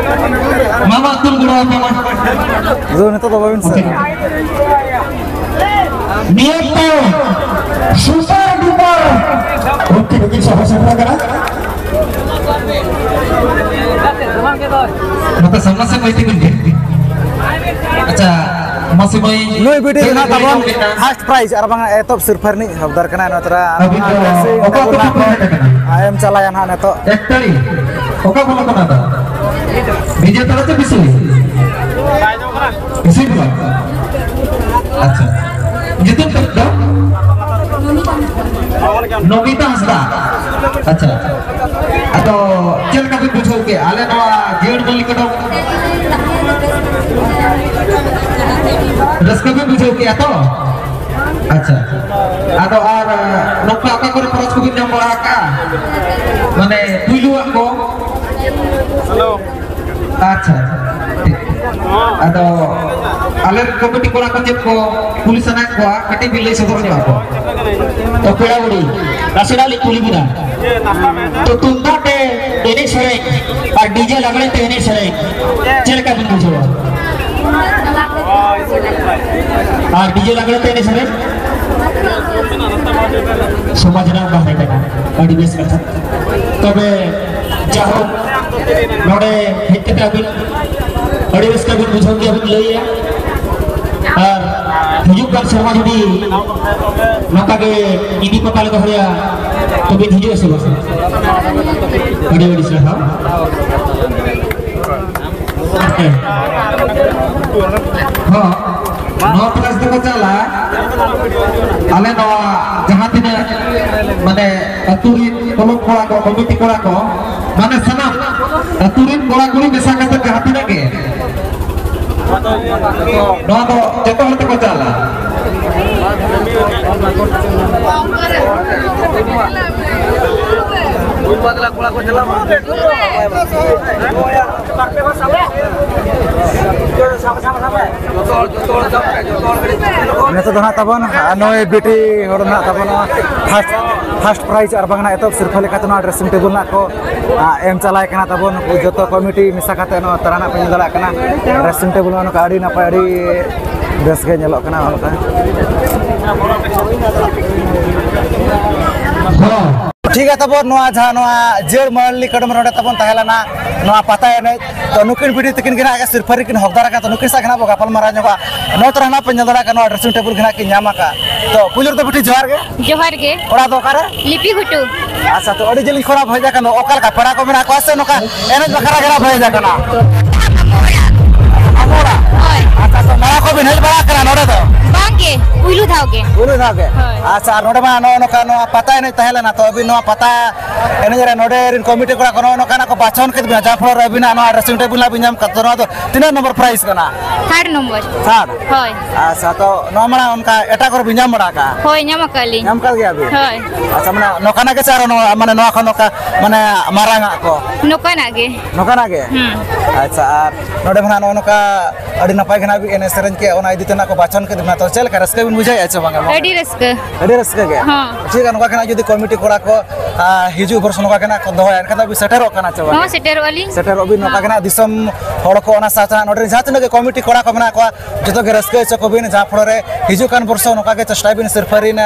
ᱢᱟᱢᱟ ᱛᱩᱞ ᱜᱚᱲᱚ ᱟᱯᱮ ᱢᱟ᱾ ᱟᱫᱚ ᱱᱤᱛᱚᱜ ᱫᱚ ᱵᱟᱵᱤᱱ ᱥᱮᱱ᱾ ᱱᱤᱭᱟᱹ ᱛᱟᱭᱚᱢ super duper ᱩᱱᱠᱤᱱ ᱦᱚᱸᱠᱤᱱ ᱥᱚᱦᱚᱨ ᱥᱮᱴᱮᱨ ᱟᱠᱟᱱᱟ᱾ ᱱᱚᱛᱮ ᱥᱟᱢᱱᱟ ᱥᱮᱫ ᱢᱟᱹᱭ ᱛᱤᱸᱜᱩᱱ ᱯᱮ᱾ ᱟᱪᱪᱷᱟ, ᱢᱟᱥᱮ ᱢᱟᱹᱭ, ᱱᱩᱭ ᱵᱤᱴᱤ ᱨᱮᱱᱟᱜ ᱛᱟᱵᱚᱱ first prize ᱟᱨ ᱵᱟᱝ ᱮᱛᱚᱦᱚᱵ ᱥᱤᱨᱯᱷᱟᱹ ᱨᱤᱱᱤᱡ ᱦᱚᱠᱫᱟᱨ ᱠᱟᱱᱟᱭ᱾ ᱱᱚᱣᱟ ᱛᱚᱨᱟ ᱟᱹᱵᱤᱱ ᱫᱚ ᱚᱠᱟ ᱟᱹᱛᱩ ᱠᱷᱚᱱ ᱦᱮᱡ ᱟᱠᱟᱱᱟ? ᱮᱢ ᱪᱟᱞᱟᱭᱟ ᱱᱟᱦᱟᱜ ᱱᱤᱛᱚᱜ᱾ ᱮᱠ ᱛᱟᱹᱨᱤ, ᱚᱠᱟ ᱵᱚᱞᱚ ᱠᱟᱱᱟ ᱫᱚ? ᱵᱤᱡᱮ ᱛᱟᱞᱟ ᱪᱮ ᱵᱤᱥᱩᱭ? ᱵᱤᱥᱩᱭ ᱵᱚᱞᱚ᱾ ᱟᱪᱪᱷᱟ, ᱧᱩᱛᱩᱢ ᱛᱟᱢ ᱫᱚ? ᱱᱚᱢᱤᱛᱟ ᱦᱟᱸᱥᱫᱟ᱾ ᱟᱪᱪᱷᱟ, ᱟᱫᱚ ᱪᱮᱫ ᱞᱮᱠᱟ ᱵᱤᱱ ᱵᱩᱡᱷᱟᱹᱣ ᱠᱮᱫᱼᱟ ᱟᱞᱮ ᱱᱚᱣᱟ ᱡᱤᱭᱟᱹᱲ ᱵᱟᱹᱞᱤ ᱠᱚᱫᱚ? ᱨᱟᱹᱥᱠᱟᱹ ᱵᱤᱱ ᱵᱩᱡᱷᱟᱹᱣ ᱠᱮᱫᱼᱟ ᱛᱚ? ᱟᱪᱪᱷᱟ, ᱟᱫᱚ ᱟᱨ ᱱᱚᱝᱠᱟ ᱚᱠᱟ ᱠᱚᱨᱮ prize ᱠᱚᱵᱤᱱ ᱧᱟᱢ ᱵᱟᱲᱟ ᱟᱠᱟᱫᱼᱟ? ᱢᱟᱱᱮ ᱯᱩᱭᱞᱩᱣᱟᱜ ᱠᱚ? ᱟᱪᱪᱷᱟ, ᱴᱷᱤᱠ᱾ ᱟᱫᱚ ᱟᱞᱮ ᱨᱮᱱ ᱠᱚᱢᱤᱴᱤ ᱠᱚᱲᱟ ᱠᱚ ᱪᱮᱫ ᱠᱚ ᱠᱩᱞᱤ ᱥᱟᱱᱟᱭᱮᱫ ᱠᱚᱣᱟ, ᱠᱟᱹᱴᱤᱡ ᱵᱤᱱ ᱞᱟᱹᱭ ᱥᱚᱫᱚᱨ ᱧᱚᱜ ᱟᱠᱚᱣᱟ᱾ ᱛᱚ ᱯᱮᱲᱟ ᱵᱩᱰᱷᱤ, ᱱᱟᱥᱮᱱᱟᱜ ᱞᱤᱧ ᱠᱩᱞᱤ ᱵᱤᱱᱟ᱾ ᱛᱚ ᱛᱩᱢᱫᱟᱜ ᱛᱮ ᱮᱱᱮᱡ ᱥᱮᱨᱮᱧ ᱟᱨ ᱰᱤᱡᱮ ᱞᱟᱜᱽᱲᱮ ᱛᱮ ᱮᱱᱮᱡ ᱥᱮᱨᱮᱧ ᱪᱮᱫ ᱞᱮᱠᱟ ᱵᱤᱱ ᱵᱩᱡᱷᱟᱹᱣᱟ? ᱟᱨ ᱰᱤᱡᱮ ᱞᱟᱜᱽᱲᱮ ᱛᱮ ᱮᱱᱮᱡ ᱥᱮᱨᱮᱧ ᱥᱚᱢᱟᱡᱽ ᱨᱮᱱᱟᱜ ᱵᱟᱦᱨᱮ ᱠᱟᱱᱟ᱾ ᱟᱹᱰᱤ ᱵᱮᱥ ᱠᱟᱛᱷᱟ᱾ ᱛᱚᱵᱮ ᱡᱟᱭᱦᱳᱠ, ᱱᱚᱰᱮ ᱦᱮᱡ ᱠᱟᱛᱮ ᱟᱹᱵᱤᱱ ᱟᱹᱰᱤ ᱨᱟᱹᱥᱠᱟᱹ ᱵᱤᱱ ᱵᱩᱡᱷᱟᱹᱣ ᱠᱮᱫᱟ ᱵᱤᱱ ᱞᱟᱹᱭᱟ᱾ ᱟᱨ ᱦᱤᱡᱩᱜ ᱠᱟᱱ ᱥᱮᱨᱢᱟ ᱡᱩᱫᱤ ᱱᱚᱝᱠᱟ ᱜᱮ ᱤᱫᱤ ᱯᱟᱛᱟ ᱞᱮ ᱫᱚᱦᱚᱭᱟ, ᱛᱚᱵᱮ ᱦᱤᱡᱩᱜᱼᱟ ᱥᱮ ᱵᱟᱝ? ᱟᱹᱰᱤ ᱟᱹᱰᱤ ᱥᱟᱨᱦᱟᱣ᱾ ᱦᱚᱸ, ᱱᱚᱣᱟ prize ᱫᱚᱠᱚ ᱪᱟᱞᱟ ᱟᱞᱮ ᱱᱚᱣᱟ ᱡᱟᱦᱟᱸ ᱛᱤᱱᱟᱹᱜ ᱢᱟᱱᱮ ᱟᱹᱛᱩ ᱨᱤᱱ ᱯᱚᱞᱚᱵ ᱠᱚᱲᱟ ᱠᱚ, ᱠᱚᱢᱤᱴᱤ ᱠᱚᱲᱟ ᱠᱚ, ᱢᱟᱱᱮ ᱥᱟᱱᱟᱢ ᱟᱹᱛᱩ ᱨᱤᱱ ᱠᱚᱲᱟ ᱠᱩᱲᱤ ᱢᱮᱥᱟ ᱠᱟᱛᱮ ᱡᱟᱦᱟᱸ ᱛᱤᱱᱟᱹᱜ ᱜᱮ ᱱᱚᱣᱟ ᱫᱚ ᱡᱚᱛᱚ ᱦᱚᱲ ᱛᱮᱠᱚ ᱪᱟᱞᱟ᱾ ᱱᱤᱛᱚᱜ ᱫᱚ ᱱᱟᱦᱟᱜ ᱛᱟᱵᱚᱱ, ᱟᱨ ᱱᱩᱭ ᱵᱤᱴᱤ ᱦᱚᱲ ᱱᱟᱦᱟᱜ ᱛᱟᱵᱚᱱ ᱱᱚᱣᱟ first, first prize ᱟᱨ ᱵᱟᱝ ᱱᱟᱦᱟᱜ ᱮᱛᱚᱦᱚᱵ ᱥᱤᱨᱯᱷᱟᱹ ᱞᱮᱠᱟᱛᱮ ᱱᱚᱣᱟ dressing table ᱱᱟᱦᱟᱜ ᱠᱚ, ᱟ, ᱮᱢ ᱪᱟᱞᱟᱭ ᱠᱟᱱᱟ ᱛᱟᱵᱚᱱ᱾ ᱱᱩᱠᱩ ᱡᱚᱛᱚ ᱠᱚᱢᱤᱴᱤ ᱢᱮᱥᱟ ᱠᱟᱛᱮ ᱱᱚᱣᱟ ᱛᱟᱨᱟ ᱱᱟᱦᱟᱜ ᱯᱮ ᱧᱮᱞ ᱫᱟᱲᱮᱭᱟᱜ ᱠᱟᱱᱟ᱾ Dressing table ᱱᱚᱜᱼᱚ ᱱᱚᱝᱠᱟ ᱟᱹᱰᱤ ᱱᱟᱯᱟᱭ, ᱟᱹᱰᱤ ᱵᱮᱥ ᱜᱮ ᱧᱮᱞᱚᱜ ᱠᱟᱱᱟ ᱱᱚᱜᱼᱚ ᱱᱚᱝᱠᱟ᱾ ᱴᱷᱤᱠ ᱜᱮᱭᱟ ᱛᱟᱵᱚᱱ, ᱱᱚᱣᱟ ᱡᱟᱦᱟᱸ ᱱᱚᱣᱟ ᱡᱟᱹᱲ ᱢᱟᱹᱞᱤ ᱠᱟᱰᱮᱢ ᱱᱚᱰᱮ ᱛᱟᱵᱚᱱ ᱛᱟᱦᱮᱸ ᱞᱮᱱᱟ ᱱᱚᱣᱟ ᱯᱟᱛᱟ ᱮᱱᱮᱡ, ᱛᱚ ᱱᱩᱠᱤᱱ ᱵᱤᱴᱤ ᱛᱟᱹᱠᱤᱱ ᱜᱮ ᱱᱟᱦᱟᱜ ᱥᱤᱨᱯᱷᱟᱹ ᱨᱮᱠᱤᱱ ᱦᱚᱠᱫᱟᱨ ᱟᱠᱟᱫ, ᱛᱚ ᱱᱩᱠᱤᱱ ᱥᱟᱶ ᱜᱮ ᱱᱟᱦᱟᱜ ᱵᱚ ᱜᱟᱯᱟᱞ ᱢᱟᱨᱟᱣ ᱧᱚᱜᱚᱜᱼᱟ᱾ ᱱᱚᱣᱟ ᱛᱚᱨᱟ ᱱᱟᱦᱟᱜ ᱯᱮ ᱧᱮᱞ ᱫᱟᱲᱮᱭᱟᱜ ᱠᱟᱱᱟ, ᱱᱚᱣᱟ dressing table ᱜᱮ ᱱᱟᱦᱟᱜ ᱠᱤᱱ ᱧᱟᱢ ᱟᱠᱟᱫ᱾ ᱛᱚ ᱯᱩᱭᱞᱩ ᱨᱮᱫᱚ ᱵᱤᱴᱤ ᱡᱚᱦᱟᱨ ᱜᱮ᱾ ᱡᱚᱦᱟᱨ ᱜᱮ᱾ ᱚᱲᱟᱜ ᱫᱚ ᱚᱠᱟᱨᱮ? ᱞᱤᱯᱤ ᱜᱷᱩᱴᱩ᱾ ᱟᱪᱪᱷᱟ, ᱛᱚ ᱟᱹᱰᱤ ᱡᱤᱞᱤᱧ ᱠᱷᱚᱱᱟᱜ ᱦᱮᱡ ᱟᱠᱟᱱᱟ, ᱚᱠᱟ ᱞᱮᱠᱟ ᱯᱮᱲᱟ ᱠᱚ ᱢᱮᱱᱟᱜ ᱠᱚᱣᱟ ᱥᱮ ᱱᱚᱝᱠᱟ ᱮᱱᱮᱡ ᱵᱟᱠᱷᱨᱟ ᱜᱮ ᱱᱟᱦᱟᱜ ᱦᱮᱡ ᱟᱠᱟᱱᱟ? ᱟᱢᱚᱲᱟ᱾ ᱦᱳᱭ᱾ ᱟᱪᱪᱷᱟ, ᱛᱚ ᱢᱟᱲᱟᱝ ᱠᱷᱚᱱ ᱵᱤᱱ ᱦᱮᱡ ᱵᱟᱲᱟ ᱟᱠᱟᱱᱟ ᱱᱚᱰᱮ ᱫᱚ? ᱵᱟᱝ ᱜᱮ, ᱯᱩᱭᱞᱩ ᱫᱷᱟᱣ ᱜᱮ᱾ ᱯᱩᱭᱞᱩ ᱫᱷᱟᱣ ᱜᱮ? ᱦᱳᱭ᱾ ᱟᱪᱪᱷᱟ, ᱟᱨ ᱱᱚᱰᱮ ᱢᱟ ᱱᱚᱜᱼᱚ ᱱᱚᱝᱠᱟ ᱱᱚᱣᱟ ᱯᱟᱛᱟ ᱮᱱᱮᱡ ᱛᱟᱦᱮᱸ ᱞᱮᱱᱟ, ᱛᱚ ᱟᱹᱵᱤᱱ ᱱᱚᱣᱟ ᱯᱟᱛᱟ ᱮᱱᱮᱡ ᱨᱮ ᱱᱚᱰᱮ ᱨᱮᱱ ᱠᱚᱢᱤᱴᱤ ᱠᱚᱲᱟ ᱠᱚ ᱱᱚᱜᱼᱚ ᱱᱚᱝᱠᱟᱱᱟᱜ ᱠᱚ ᱵᱟᱪᱷᱚᱱ ᱠᱮᱫ ᱵᱤᱱᱟ, ᱡᱟᱦᱟᱸ ᱯᱷᱚᱞᱚ ᱨᱮ ᱟᱹᱵᱤᱱᱟᱜ ᱱᱚᱣᱟ dressing table ᱱᱟᱦᱟᱜ ᱵᱤᱱ ᱧᱟᱢ ᱠᱟᱫ, ᱛᱚ ᱱᱚᱣᱟ ᱫᱚ ᱛᱤᱱᱟᱹᱜ ᱱᱚᱢᱵᱚᱨ prize ᱠᱟᱱᱟ? Third number. Third? ᱦᱳᱭ᱾ ᱟᱪᱪᱷᱟ, ᱛᱚ ᱱᱚᱣᱟ ᱢᱟᱲᱟᱝ ᱚᱱᱠᱟ ᱮᱴᱟᱜ ᱠᱚᱨᱮ ᱵᱤᱱ ᱧᱟᱢ ᱵᱟᱲᱟ ᱟᱠᱟᱜᱼᱟ? ᱦᱳᱭ, ᱧᱟᱢ ᱟᱠᱟᱫ ᱞᱤᱧ᱾ ᱧᱟᱢ ᱟᱠᱟᱫ ᱜᱮᱭᱟ ᱵᱤᱱ? ᱦᱳᱭ᱾ ᱟᱪᱪᱷᱟ, ᱢᱟᱱᱮ ᱱᱚᱝᱠᱟᱱᱟᱜ ᱜᱮ ᱥᱮ ᱟᱨᱚ ᱱᱚᱣᱟ, ᱢᱟᱱᱮ ᱱᱚᱣᱟ ᱠᱷᱚᱱ ᱱᱚᱝᱠᱟ, ᱢᱟᱱᱮ ᱢᱟᱨᱟᱝ ᱟᱜ ᱠᱚ? ᱱᱚᱝᱠᱟᱱᱟᱜ ᱜᱮ᱾ ᱱᱚᱝᱠᱟᱱᱟᱜ ᱜᱮ? ᱦᱩᱸ᱾ ᱟᱪᱪᱷᱟ, ᱟᱨ ᱱᱚᱰᱮ ᱢᱟ ᱱᱟᱦᱟᱜ ᱱᱚᱜᱼᱚ ᱱᱚᱝᱠᱟ ᱟᱹᱰᱤ ᱱᱟᱯᱟᱭ ᱜᱮ ᱱᱟᱦᱟᱜ ᱵᱤᱱ ᱮᱱᱮᱡ ᱥᱮᱨᱮᱧ ᱠᱮᱫ, ᱚᱱᱟ ᱤᱫᱤ ᱛᱮ ᱱᱟᱦᱟᱜ ᱠᱚ ᱵᱟᱪᱷᱚᱱ ᱠᱮᱫ ᱵᱤᱱᱟ, ᱛᱚ ᱪᱮᱫ ᱞᱮᱠᱟ ᱨᱟᱹᱥᱠᱟᱹ ᱵᱤᱱ ᱵᱩᱡᱷᱟᱹᱣᱮᱫᱼᱟ ᱪᱮ ᱵᱟᱝᱟ? ᱟᱹᱰᱤ ᱨᱟᱹᱥᱠᱟᱹ᱾ ᱟᱹᱰᱤ ᱨᱟᱹᱥᱠᱟᱹ ᱜᱮ? ᱦᱚᱸ᱾ ᱴᱷᱤᱠ ᱜᱮᱭᱟ, ᱱᱚᱝᱠᱟ ᱜᱮ ᱱᱟᱦᱟᱜ ᱡᱩᱫᱤ ᱠᱚᱢᱤᱴᱤ ᱠᱚᱲᱟ ᱠᱚ, ᱟ, ᱦᱤᱡᱩᱜ ᱵᱚᱨᱥᱚ ᱱᱚᱝᱠᱟ ᱜᱮ ᱱᱟᱦᱟᱜ ᱠᱚ ᱫᱚᱦᱚᱭᱟ, ᱮᱱᱠᱷᱟᱱ ᱫᱚ ᱟᱹᱵᱤᱱ ᱥᱮᱴᱮᱨᱚᱜ ᱠᱟᱱᱟ ᱪᱮ ᱵᱟᱝᱟ? ᱦᱚᱸ, ᱥᱮᱴᱮᱨᱚᱜ ᱟᱹᱞᱤᱧ᱾ ᱥᱮᱴᱮᱨᱚᱜ ᱵᱤᱱ, ᱱᱚᱝᱠᱟ ᱦᱚᱸ᱾ ᱜᱮ ᱱᱟᱦᱟᱜ ᱫᱤᱥᱚᱢ ᱦᱚᱲ ᱠᱚ ᱚᱱᱟ ᱥᱟᱶ ᱥᱟᱶ ᱱᱚᱰᱮ ᱨᱮᱱ ᱡᱟᱦᱟᱸ ᱛᱤᱱᱟᱹᱜ ᱜᱮ ᱠᱚᱢᱤᱴᱤ ᱠᱚᱲᱟ ᱠᱚ ᱢᱮᱱᱟᱜ ᱠᱚᱣᱟ, ᱡᱚᱛᱚ ᱜᱮ ᱨᱟᱹᱥᱠᱟᱹ ᱦᱚᱪᱚ ᱠᱚᱵᱤᱱ, ᱡᱟᱦᱟᱸ ᱯᱷᱚᱲᱚ ᱨᱮ ᱦᱤᱡᱩᱜ ᱠᱟᱱ ᱵᱚᱨᱥᱚ ᱱᱚᱝᱠᱟ ᱜᱮ ᱪᱮᱥᱴᱟᱭ ᱵᱤᱱ ᱥᱤᱨᱯᱷᱟᱹ ᱨᱮᱱ,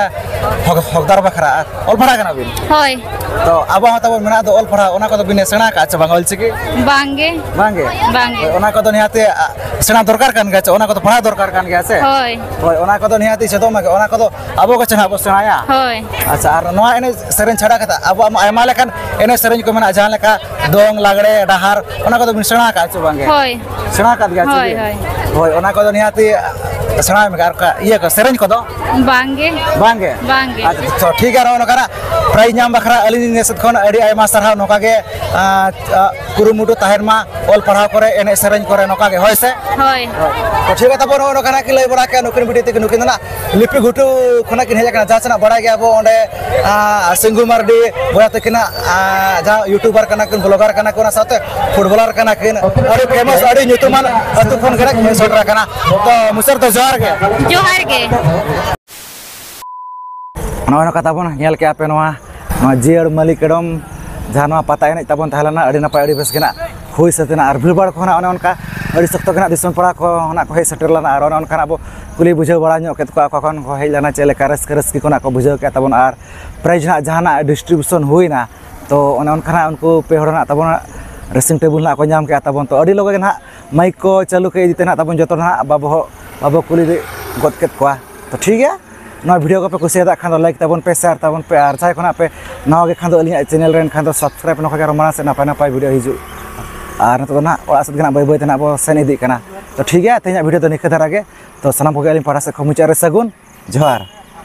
ᱦᱚᱠ-, ᱦᱚᱠᱫᱟᱨ ᱵᱟᱠᱷᱨᱟ᱾ ᱟᱨ ᱚᱞ ᱯᱟᱲᱦᱟᱣ ᱠᱟᱱᱟ ᱵᱤᱱ? ᱦᱳᱭ᱾ ᱛᱚ ᱟᱵᱚᱣᱟᱜ ᱦᱚᱸ ᱛᱟᱵᱚᱱ ᱢᱮᱱᱟᱜ ᱫᱚ ᱚᱞ ᱯᱟᱲᱦᱟᱣ, ᱚᱱᱟ ᱠᱚᱫᱚ ᱵᱤᱱ ᱥᱮᱬᱟ ᱟᱠᱟᱫᱼᱟ ᱪᱮ ᱵᱟᱝ ᱚᱞ ᱪᱤᱠᱤ? ᱵᱟᱝ ᱜᱮ᱾ ᱵᱟᱝ ᱜᱮ? ᱵᱟᱝ ᱜᱮ᱾ ᱦᱳᱭ, ᱚᱱᱟ ᱠᱚᱫᱚ ᱱᱤᱦᱟᱹᱛᱤ, ᱟ, ᱥᱮᱬᱟ ᱫᱚᱨᱠᱟᱨ ᱠᱟᱱ ᱜᱮᱭᱟ ᱪᱮ, ᱚᱱᱟ ᱠᱚᱫᱚ ᱯᱟᱲᱦᱟᱣ ᱫᱚᱨᱠᱟᱨ ᱠᱟᱱ ᱜᱮᱭᱟ ᱥᱮ? ᱦᱳᱭ᱾ ᱦᱳᱭ, ᱚᱱᱟ ᱠᱚᱫᱚ ᱱᱤᱦᱟᱹᱛᱤ ᱪᱮᱫᱚᱜ ᱢᱟ ᱜᱮ, ᱚᱱᱟ ᱠᱚᱫᱚ ᱟᱵᱚ ᱜᱮ ᱪᱮ ᱱᱟᱦᱟᱜ ᱵᱚ ᱥᱮᱬᱟᱭᱟ᱾ ᱦᱳᱭ᱾ ᱟᱪᱪᱷᱟ, ᱟᱨ ᱱᱚᱣᱟ ᱮᱱᱮᱡ ᱥᱮᱨᱮᱧ ᱪᱷᱟᱰᱟ ᱠᱟᱛᱮ ᱟᱵᱚᱣᱟᱜ ᱢᱟ ᱟᱭᱢᱟ ᱞᱮᱠᱟᱱ ᱮᱱᱮᱡ ᱥᱮᱨᱮᱧ ᱠᱚ ᱢᱮᱱᱟᱜᱼᱟ, ᱡᱟᱦᱟᱸ ᱞᱮᱠᱟ ᱫᱚᱝ, ᱞᱟᱜᱽᱲᱮ, ᱰᱟᱦᱟᱨ, ᱚᱱᱟ ᱠᱚᱫᱚ ᱵᱤᱱ ᱥᱮᱬᱟ ᱟᱠᱟᱫᱼᱟ ᱪᱮ ᱵᱟᱝ ᱜᱮ? ᱦᱳᱭ᱾ ᱥᱮᱬᱟ ᱟᱠᱟᱫ ᱜᱮᱭᱟ ᱪᱮ ᱦᱳᱭ, ᱵᱤᱱ? ᱦᱳᱭ᱾ ᱦᱳᱭ, ᱚᱱᱟ ᱠᱚᱫᱚ ᱱᱤᱦᱟᱹᱛᱤ ᱥᱮᱬᱟᱭ ᱢᱮ᱾ ᱟᱨ ᱚᱠᱟ ᱤᱭᱟᱹ ᱠᱚ, ᱥᱮᱨᱮᱧ ᱠᱚᱫᱚ? ᱵᱟᱝᱜᱮ᱾ ᱵᱟᱝᱜᱮ? ᱵᱟᱝᱜᱮ᱾ ᱟᱪᱪᱷᱟ, ᱛᱚ ᱴᱷᱤᱠ ᱜᱮᱭᱟ, ᱱᱚᱜᱼᱚ ᱱᱚᱝᱠᱟᱱᱟᱜ ᱯᱨᱟᱭᱤᱡᱽ ᱧᱟᱢ ᱵᱟᱠᱷᱨᱟ ᱟᱹᱞᱤᱧ ᱥᱮᱫ ᱠᱷᱚᱱ ᱟᱹᱰᱤ ᱟᱭᱢᱟ ᱥᱟᱨᱦᱟᱣ᱾ ᱱᱚᱝᱠᱟ ᱜᱮ, ᱟᱸ, ᱟᱸ, ᱠᱩᱨᱩᱢᱩᱴᱩ ᱛᱟᱦᱮᱱ ᱢᱟ ᱚᱞ ᱯᱟᱲᱦᱟᱣ ᱠᱚᱨᱮ, ᱮᱱᱮᱡ ᱥᱮᱨᱮᱧ ᱠᱚᱨᱮ, ᱱᱚᱝᱠᱟ ᱜᱮ, ᱦᱳᱭ ᱥᱮ? ᱦᱳᱭ᱾ ᱛᱚ ᱴᱷᱤᱠ ᱜᱮᱭᱟ, ᱛᱟᱵᱚᱱ ᱱᱚᱜᱼᱚ ᱱᱚᱝᱠᱟᱱᱟᱜ ᱠᱤᱱ ᱞᱟᱹᱭ ᱵᱟᱲᱟ ᱠᱮᱫᱼᱟ ᱱᱩᱠᱤᱱ ᱵᱤᱴᱤ ᱛᱟᱹᱠᱤᱱ, ᱱᱩᱠᱤᱱ ᱫᱚ ᱱᱟᱜ ᱞᱤᱯᱤ ᱜᱷᱩᱴᱩ ᱠᱷᱚᱱᱟᱜ ᱠᱤᱱ ᱦᱮᱡ ᱟᱠᱟᱱᱟ᱾ ᱡᱟᱦᱟᱸ ᱥᱮᱱᱟᱜ ᱵᱟᱲᱟᱭ ᱜᱮᱭᱟ ᱵᱚ ᱚᱸᱰᱮ, ᱟᱸ, ᱥᱤᱝᱜᱩ ᱢᱟᱨᱰᱤ ᱵᱚᱭᱦᱟ ᱛᱟᱹᱠᱤᱱᱟᱜ, ᱟᱸ, ᱡᱟᱦᱟᱸ YouTuber ᱠᱟᱱᱟ ᱠᱤᱱ, blogger ᱠᱟᱱᱟ ᱠᱤᱱ, ᱚᱱᱟ ᱥᱟᱶᱛᱮ footballer ᱠᱟᱱᱟ ᱠᱤᱱ, ᱟᱹᱰᱤ famous, ᱟᱹᱰᱤ ᱧᱩᱛᱩᱢᱟᱱ ᱟᱹᱛᱩ ᱠᱷᱚᱱ ᱜᱮ ᱱᱟᱜ ᱠᱤᱱ ᱦᱮᱡ ᱥᱮᱴᱮᱨ ᱟᱠᱟᱱᱟ᱾ ᱛᱚ ᱢᱩᱪᱟᱹᱫ ᱫᱚ ᱡᱚᱦᱟᱨ ᱜᱮ᱾ ᱡᱚᱦᱟᱨ ᱜᱮ᱾ ᱱᱚᱜᱼᱚᱭ ᱱᱚᱝᱠᱟ ᱛᱟᱵᱚᱱ ᱧᱮᱞ ᱠᱮᱜᱼᱟ ᱯᱮ ᱱᱚᱣᱟ, ᱱᱚᱣᱟ ᱡᱤᱭᱟᱹᱲ ᱢᱟᱹᱞᱤ ᱠᱮᱰᱚᱢ ᱡᱟᱦᱟᱸ ᱱᱚᱣᱟ ᱯᱟᱛᱟ ᱮᱱᱮᱡ ᱛᱟᱵᱚᱱ ᱛᱟᱦᱮᱸ ᱞᱮᱱᱟ, ᱟᱹᱰᱤ ᱱᱟᱯᱟᱭ ᱟᱹᱰᱤ ᱵᱮᱥ ᱜᱮ ᱱᱟᱜ ᱦᱩᱭ ᱥᱟᱹᱛ ᱮᱱᱟ᱾ ᱟᱨ ᱵᱷᱤᱲ ᱵᱷᱟᱲ ᱠᱚᱦᱚᱸ ᱱᱟᱜ ᱚᱱᱮ ᱚᱱᱠᱟ ᱟᱹᱰᱤ ᱥᱚᱠᱛᱚ ᱜᱮ ᱱᱟᱜ ᱫᱤᱥᱚᱢ ᱯᱟᱲᱟ ᱠᱚ ᱱᱟᱜ ᱠᱚ ᱦᱮᱡ ᱥᱮᱴᱮᱨ ᱞᱮᱱᱟ᱾ ᱟᱨ ᱚᱱᱮ ᱚᱱᱠᱟ ᱱᱟᱜ ᱟᱵᱚ ᱠᱩᱞᱤ ᱵᱩᱡᱷᱟᱹᱣ ᱵᱟᱲᱟ ᱧᱚᱜ ᱠᱮᱫ ᱠᱚᱣᱟ, ᱚᱠᱟ ᱠᱷᱚᱱ ᱠᱚ ᱦᱮᱡ ᱞᱮᱱᱟ, ᱪᱮᱫ ᱞᱮᱠᱟ ᱨᱟᱹᱥᱠᱟᱹ ᱨᱟᱹᱥᱠᱤ ᱠᱚ ᱱᱟᱜ ᱠᱚ ᱵᱩᱡᱷᱟᱹᱣ ᱠᱮᱜᱼᱟ ᱛᱟᱵᱚᱱ᱾ ᱟᱨ prize ᱱᱟᱜ ᱡᱟᱦᱟᱱᱟᱜ distribution ᱦᱩᱭᱱᱟ, ᱛᱚ ᱚᱱᱮ ᱚᱱᱠᱟ ᱱᱟᱜ ᱩᱱᱠᱩ ᱯᱮ ᱦᱚᱲ ᱱᱟᱜ ᱛᱟᱵᱚᱱ dressing table ᱱᱟᱜ ᱠᱚ ᱧᱟᱢ ᱠᱮᱜᱼᱟ ᱛᱟᱵᱚᱱ᱾ ᱛᱚ ᱟᱹᱰᱤ ᱞᱚᱜᱚᱱ ᱜᱮ ᱱᱟᱜ mic ᱠᱚ ᱪᱟᱹᱞᱩ ᱠᱮᱫ ᱤᱫᱤ ᱛᱮ ᱱᱟᱜ ᱛᱟᱵᱚᱱ ᱡᱚᱛᱚ ᱱᱟᱜ ᱵᱟᱵᱚ, ᱵᱟᱵᱚ ᱠᱩᱞᱤ ᱜᱚᱫ ᱠᱮᱫ ᱠᱚᱣᱟ᱾ ᱛᱚ ᱴᱷᱤᱠ ᱜᱮᱭᱟ, ᱱᱚᱣᱟ video ᱠᱚᱯᱮ ᱠᱩᱥᱤᱭᱟᱫᱟᱜ ᱠᱷᱟᱱ ᱫᱚ like ᱛᱟᱵᱚᱱ ᱯᱮ, share ᱛᱟᱵᱚᱱ ᱯᱮ, ᱟᱨ ᱡᱟᱦᱟᱸᱭ ᱠᱷᱚᱱᱟᱜ ᱯᱮ ᱱᱟᱣᱟ ᱜᱮ ᱠᱷᱟᱱ ᱫᱚ ᱟᱹᱞᱤᱧᱟᱜ channel ᱨᱮᱱ ᱠᱷᱟᱱ ᱫᱚ subscribe ᱱᱚᱝᱠᱟ ᱜᱮ ᱟᱨᱚ ᱢᱟᱲᱟᱝ ᱥᱮᱫ ᱱᱟᱯᱟᱭ ᱱᱟᱯᱟᱭ video ᱦᱤᱡᱩᱜ᱾ ᱟᱨ ᱱᱤᱛᱚᱜ ᱫᱚ ᱱᱟᱜ ᱚᱲᱟᱜ ᱥᱮᱫ ᱜᱮ ᱱᱟᱜ ᱵᱟᱹᱭ ᱵᱟᱹᱭ ᱛᱮ ᱱᱟᱜ ᱵᱚ ᱥᱮᱱ ᱤᱫᱤᱜ ᱠᱟᱱᱟ᱾ ᱛᱚ ᱴᱷᱤᱠ ᱜᱮᱭᱟ, ᱛᱮᱦᱮᱧᱟᱜ video ᱫᱚ ᱱᱤᱝᱠᱟᱹ ᱫᱷᱟᱨᱟ ᱜᱮ᱾ ᱛᱚ ᱥᱟᱱᱟᱢ ᱠᱚᱜᱮ ᱟᱹᱞᱤᱧ ᱯᱟᱦᱴᱟ ᱥᱮᱫ ᱠᱷᱚᱱ ᱢᱩᱪᱟᱹᱫ ᱨᱮ ᱥᱟᱹᱜᱩᱱ ᱡᱚᱦᱟᱨ᱾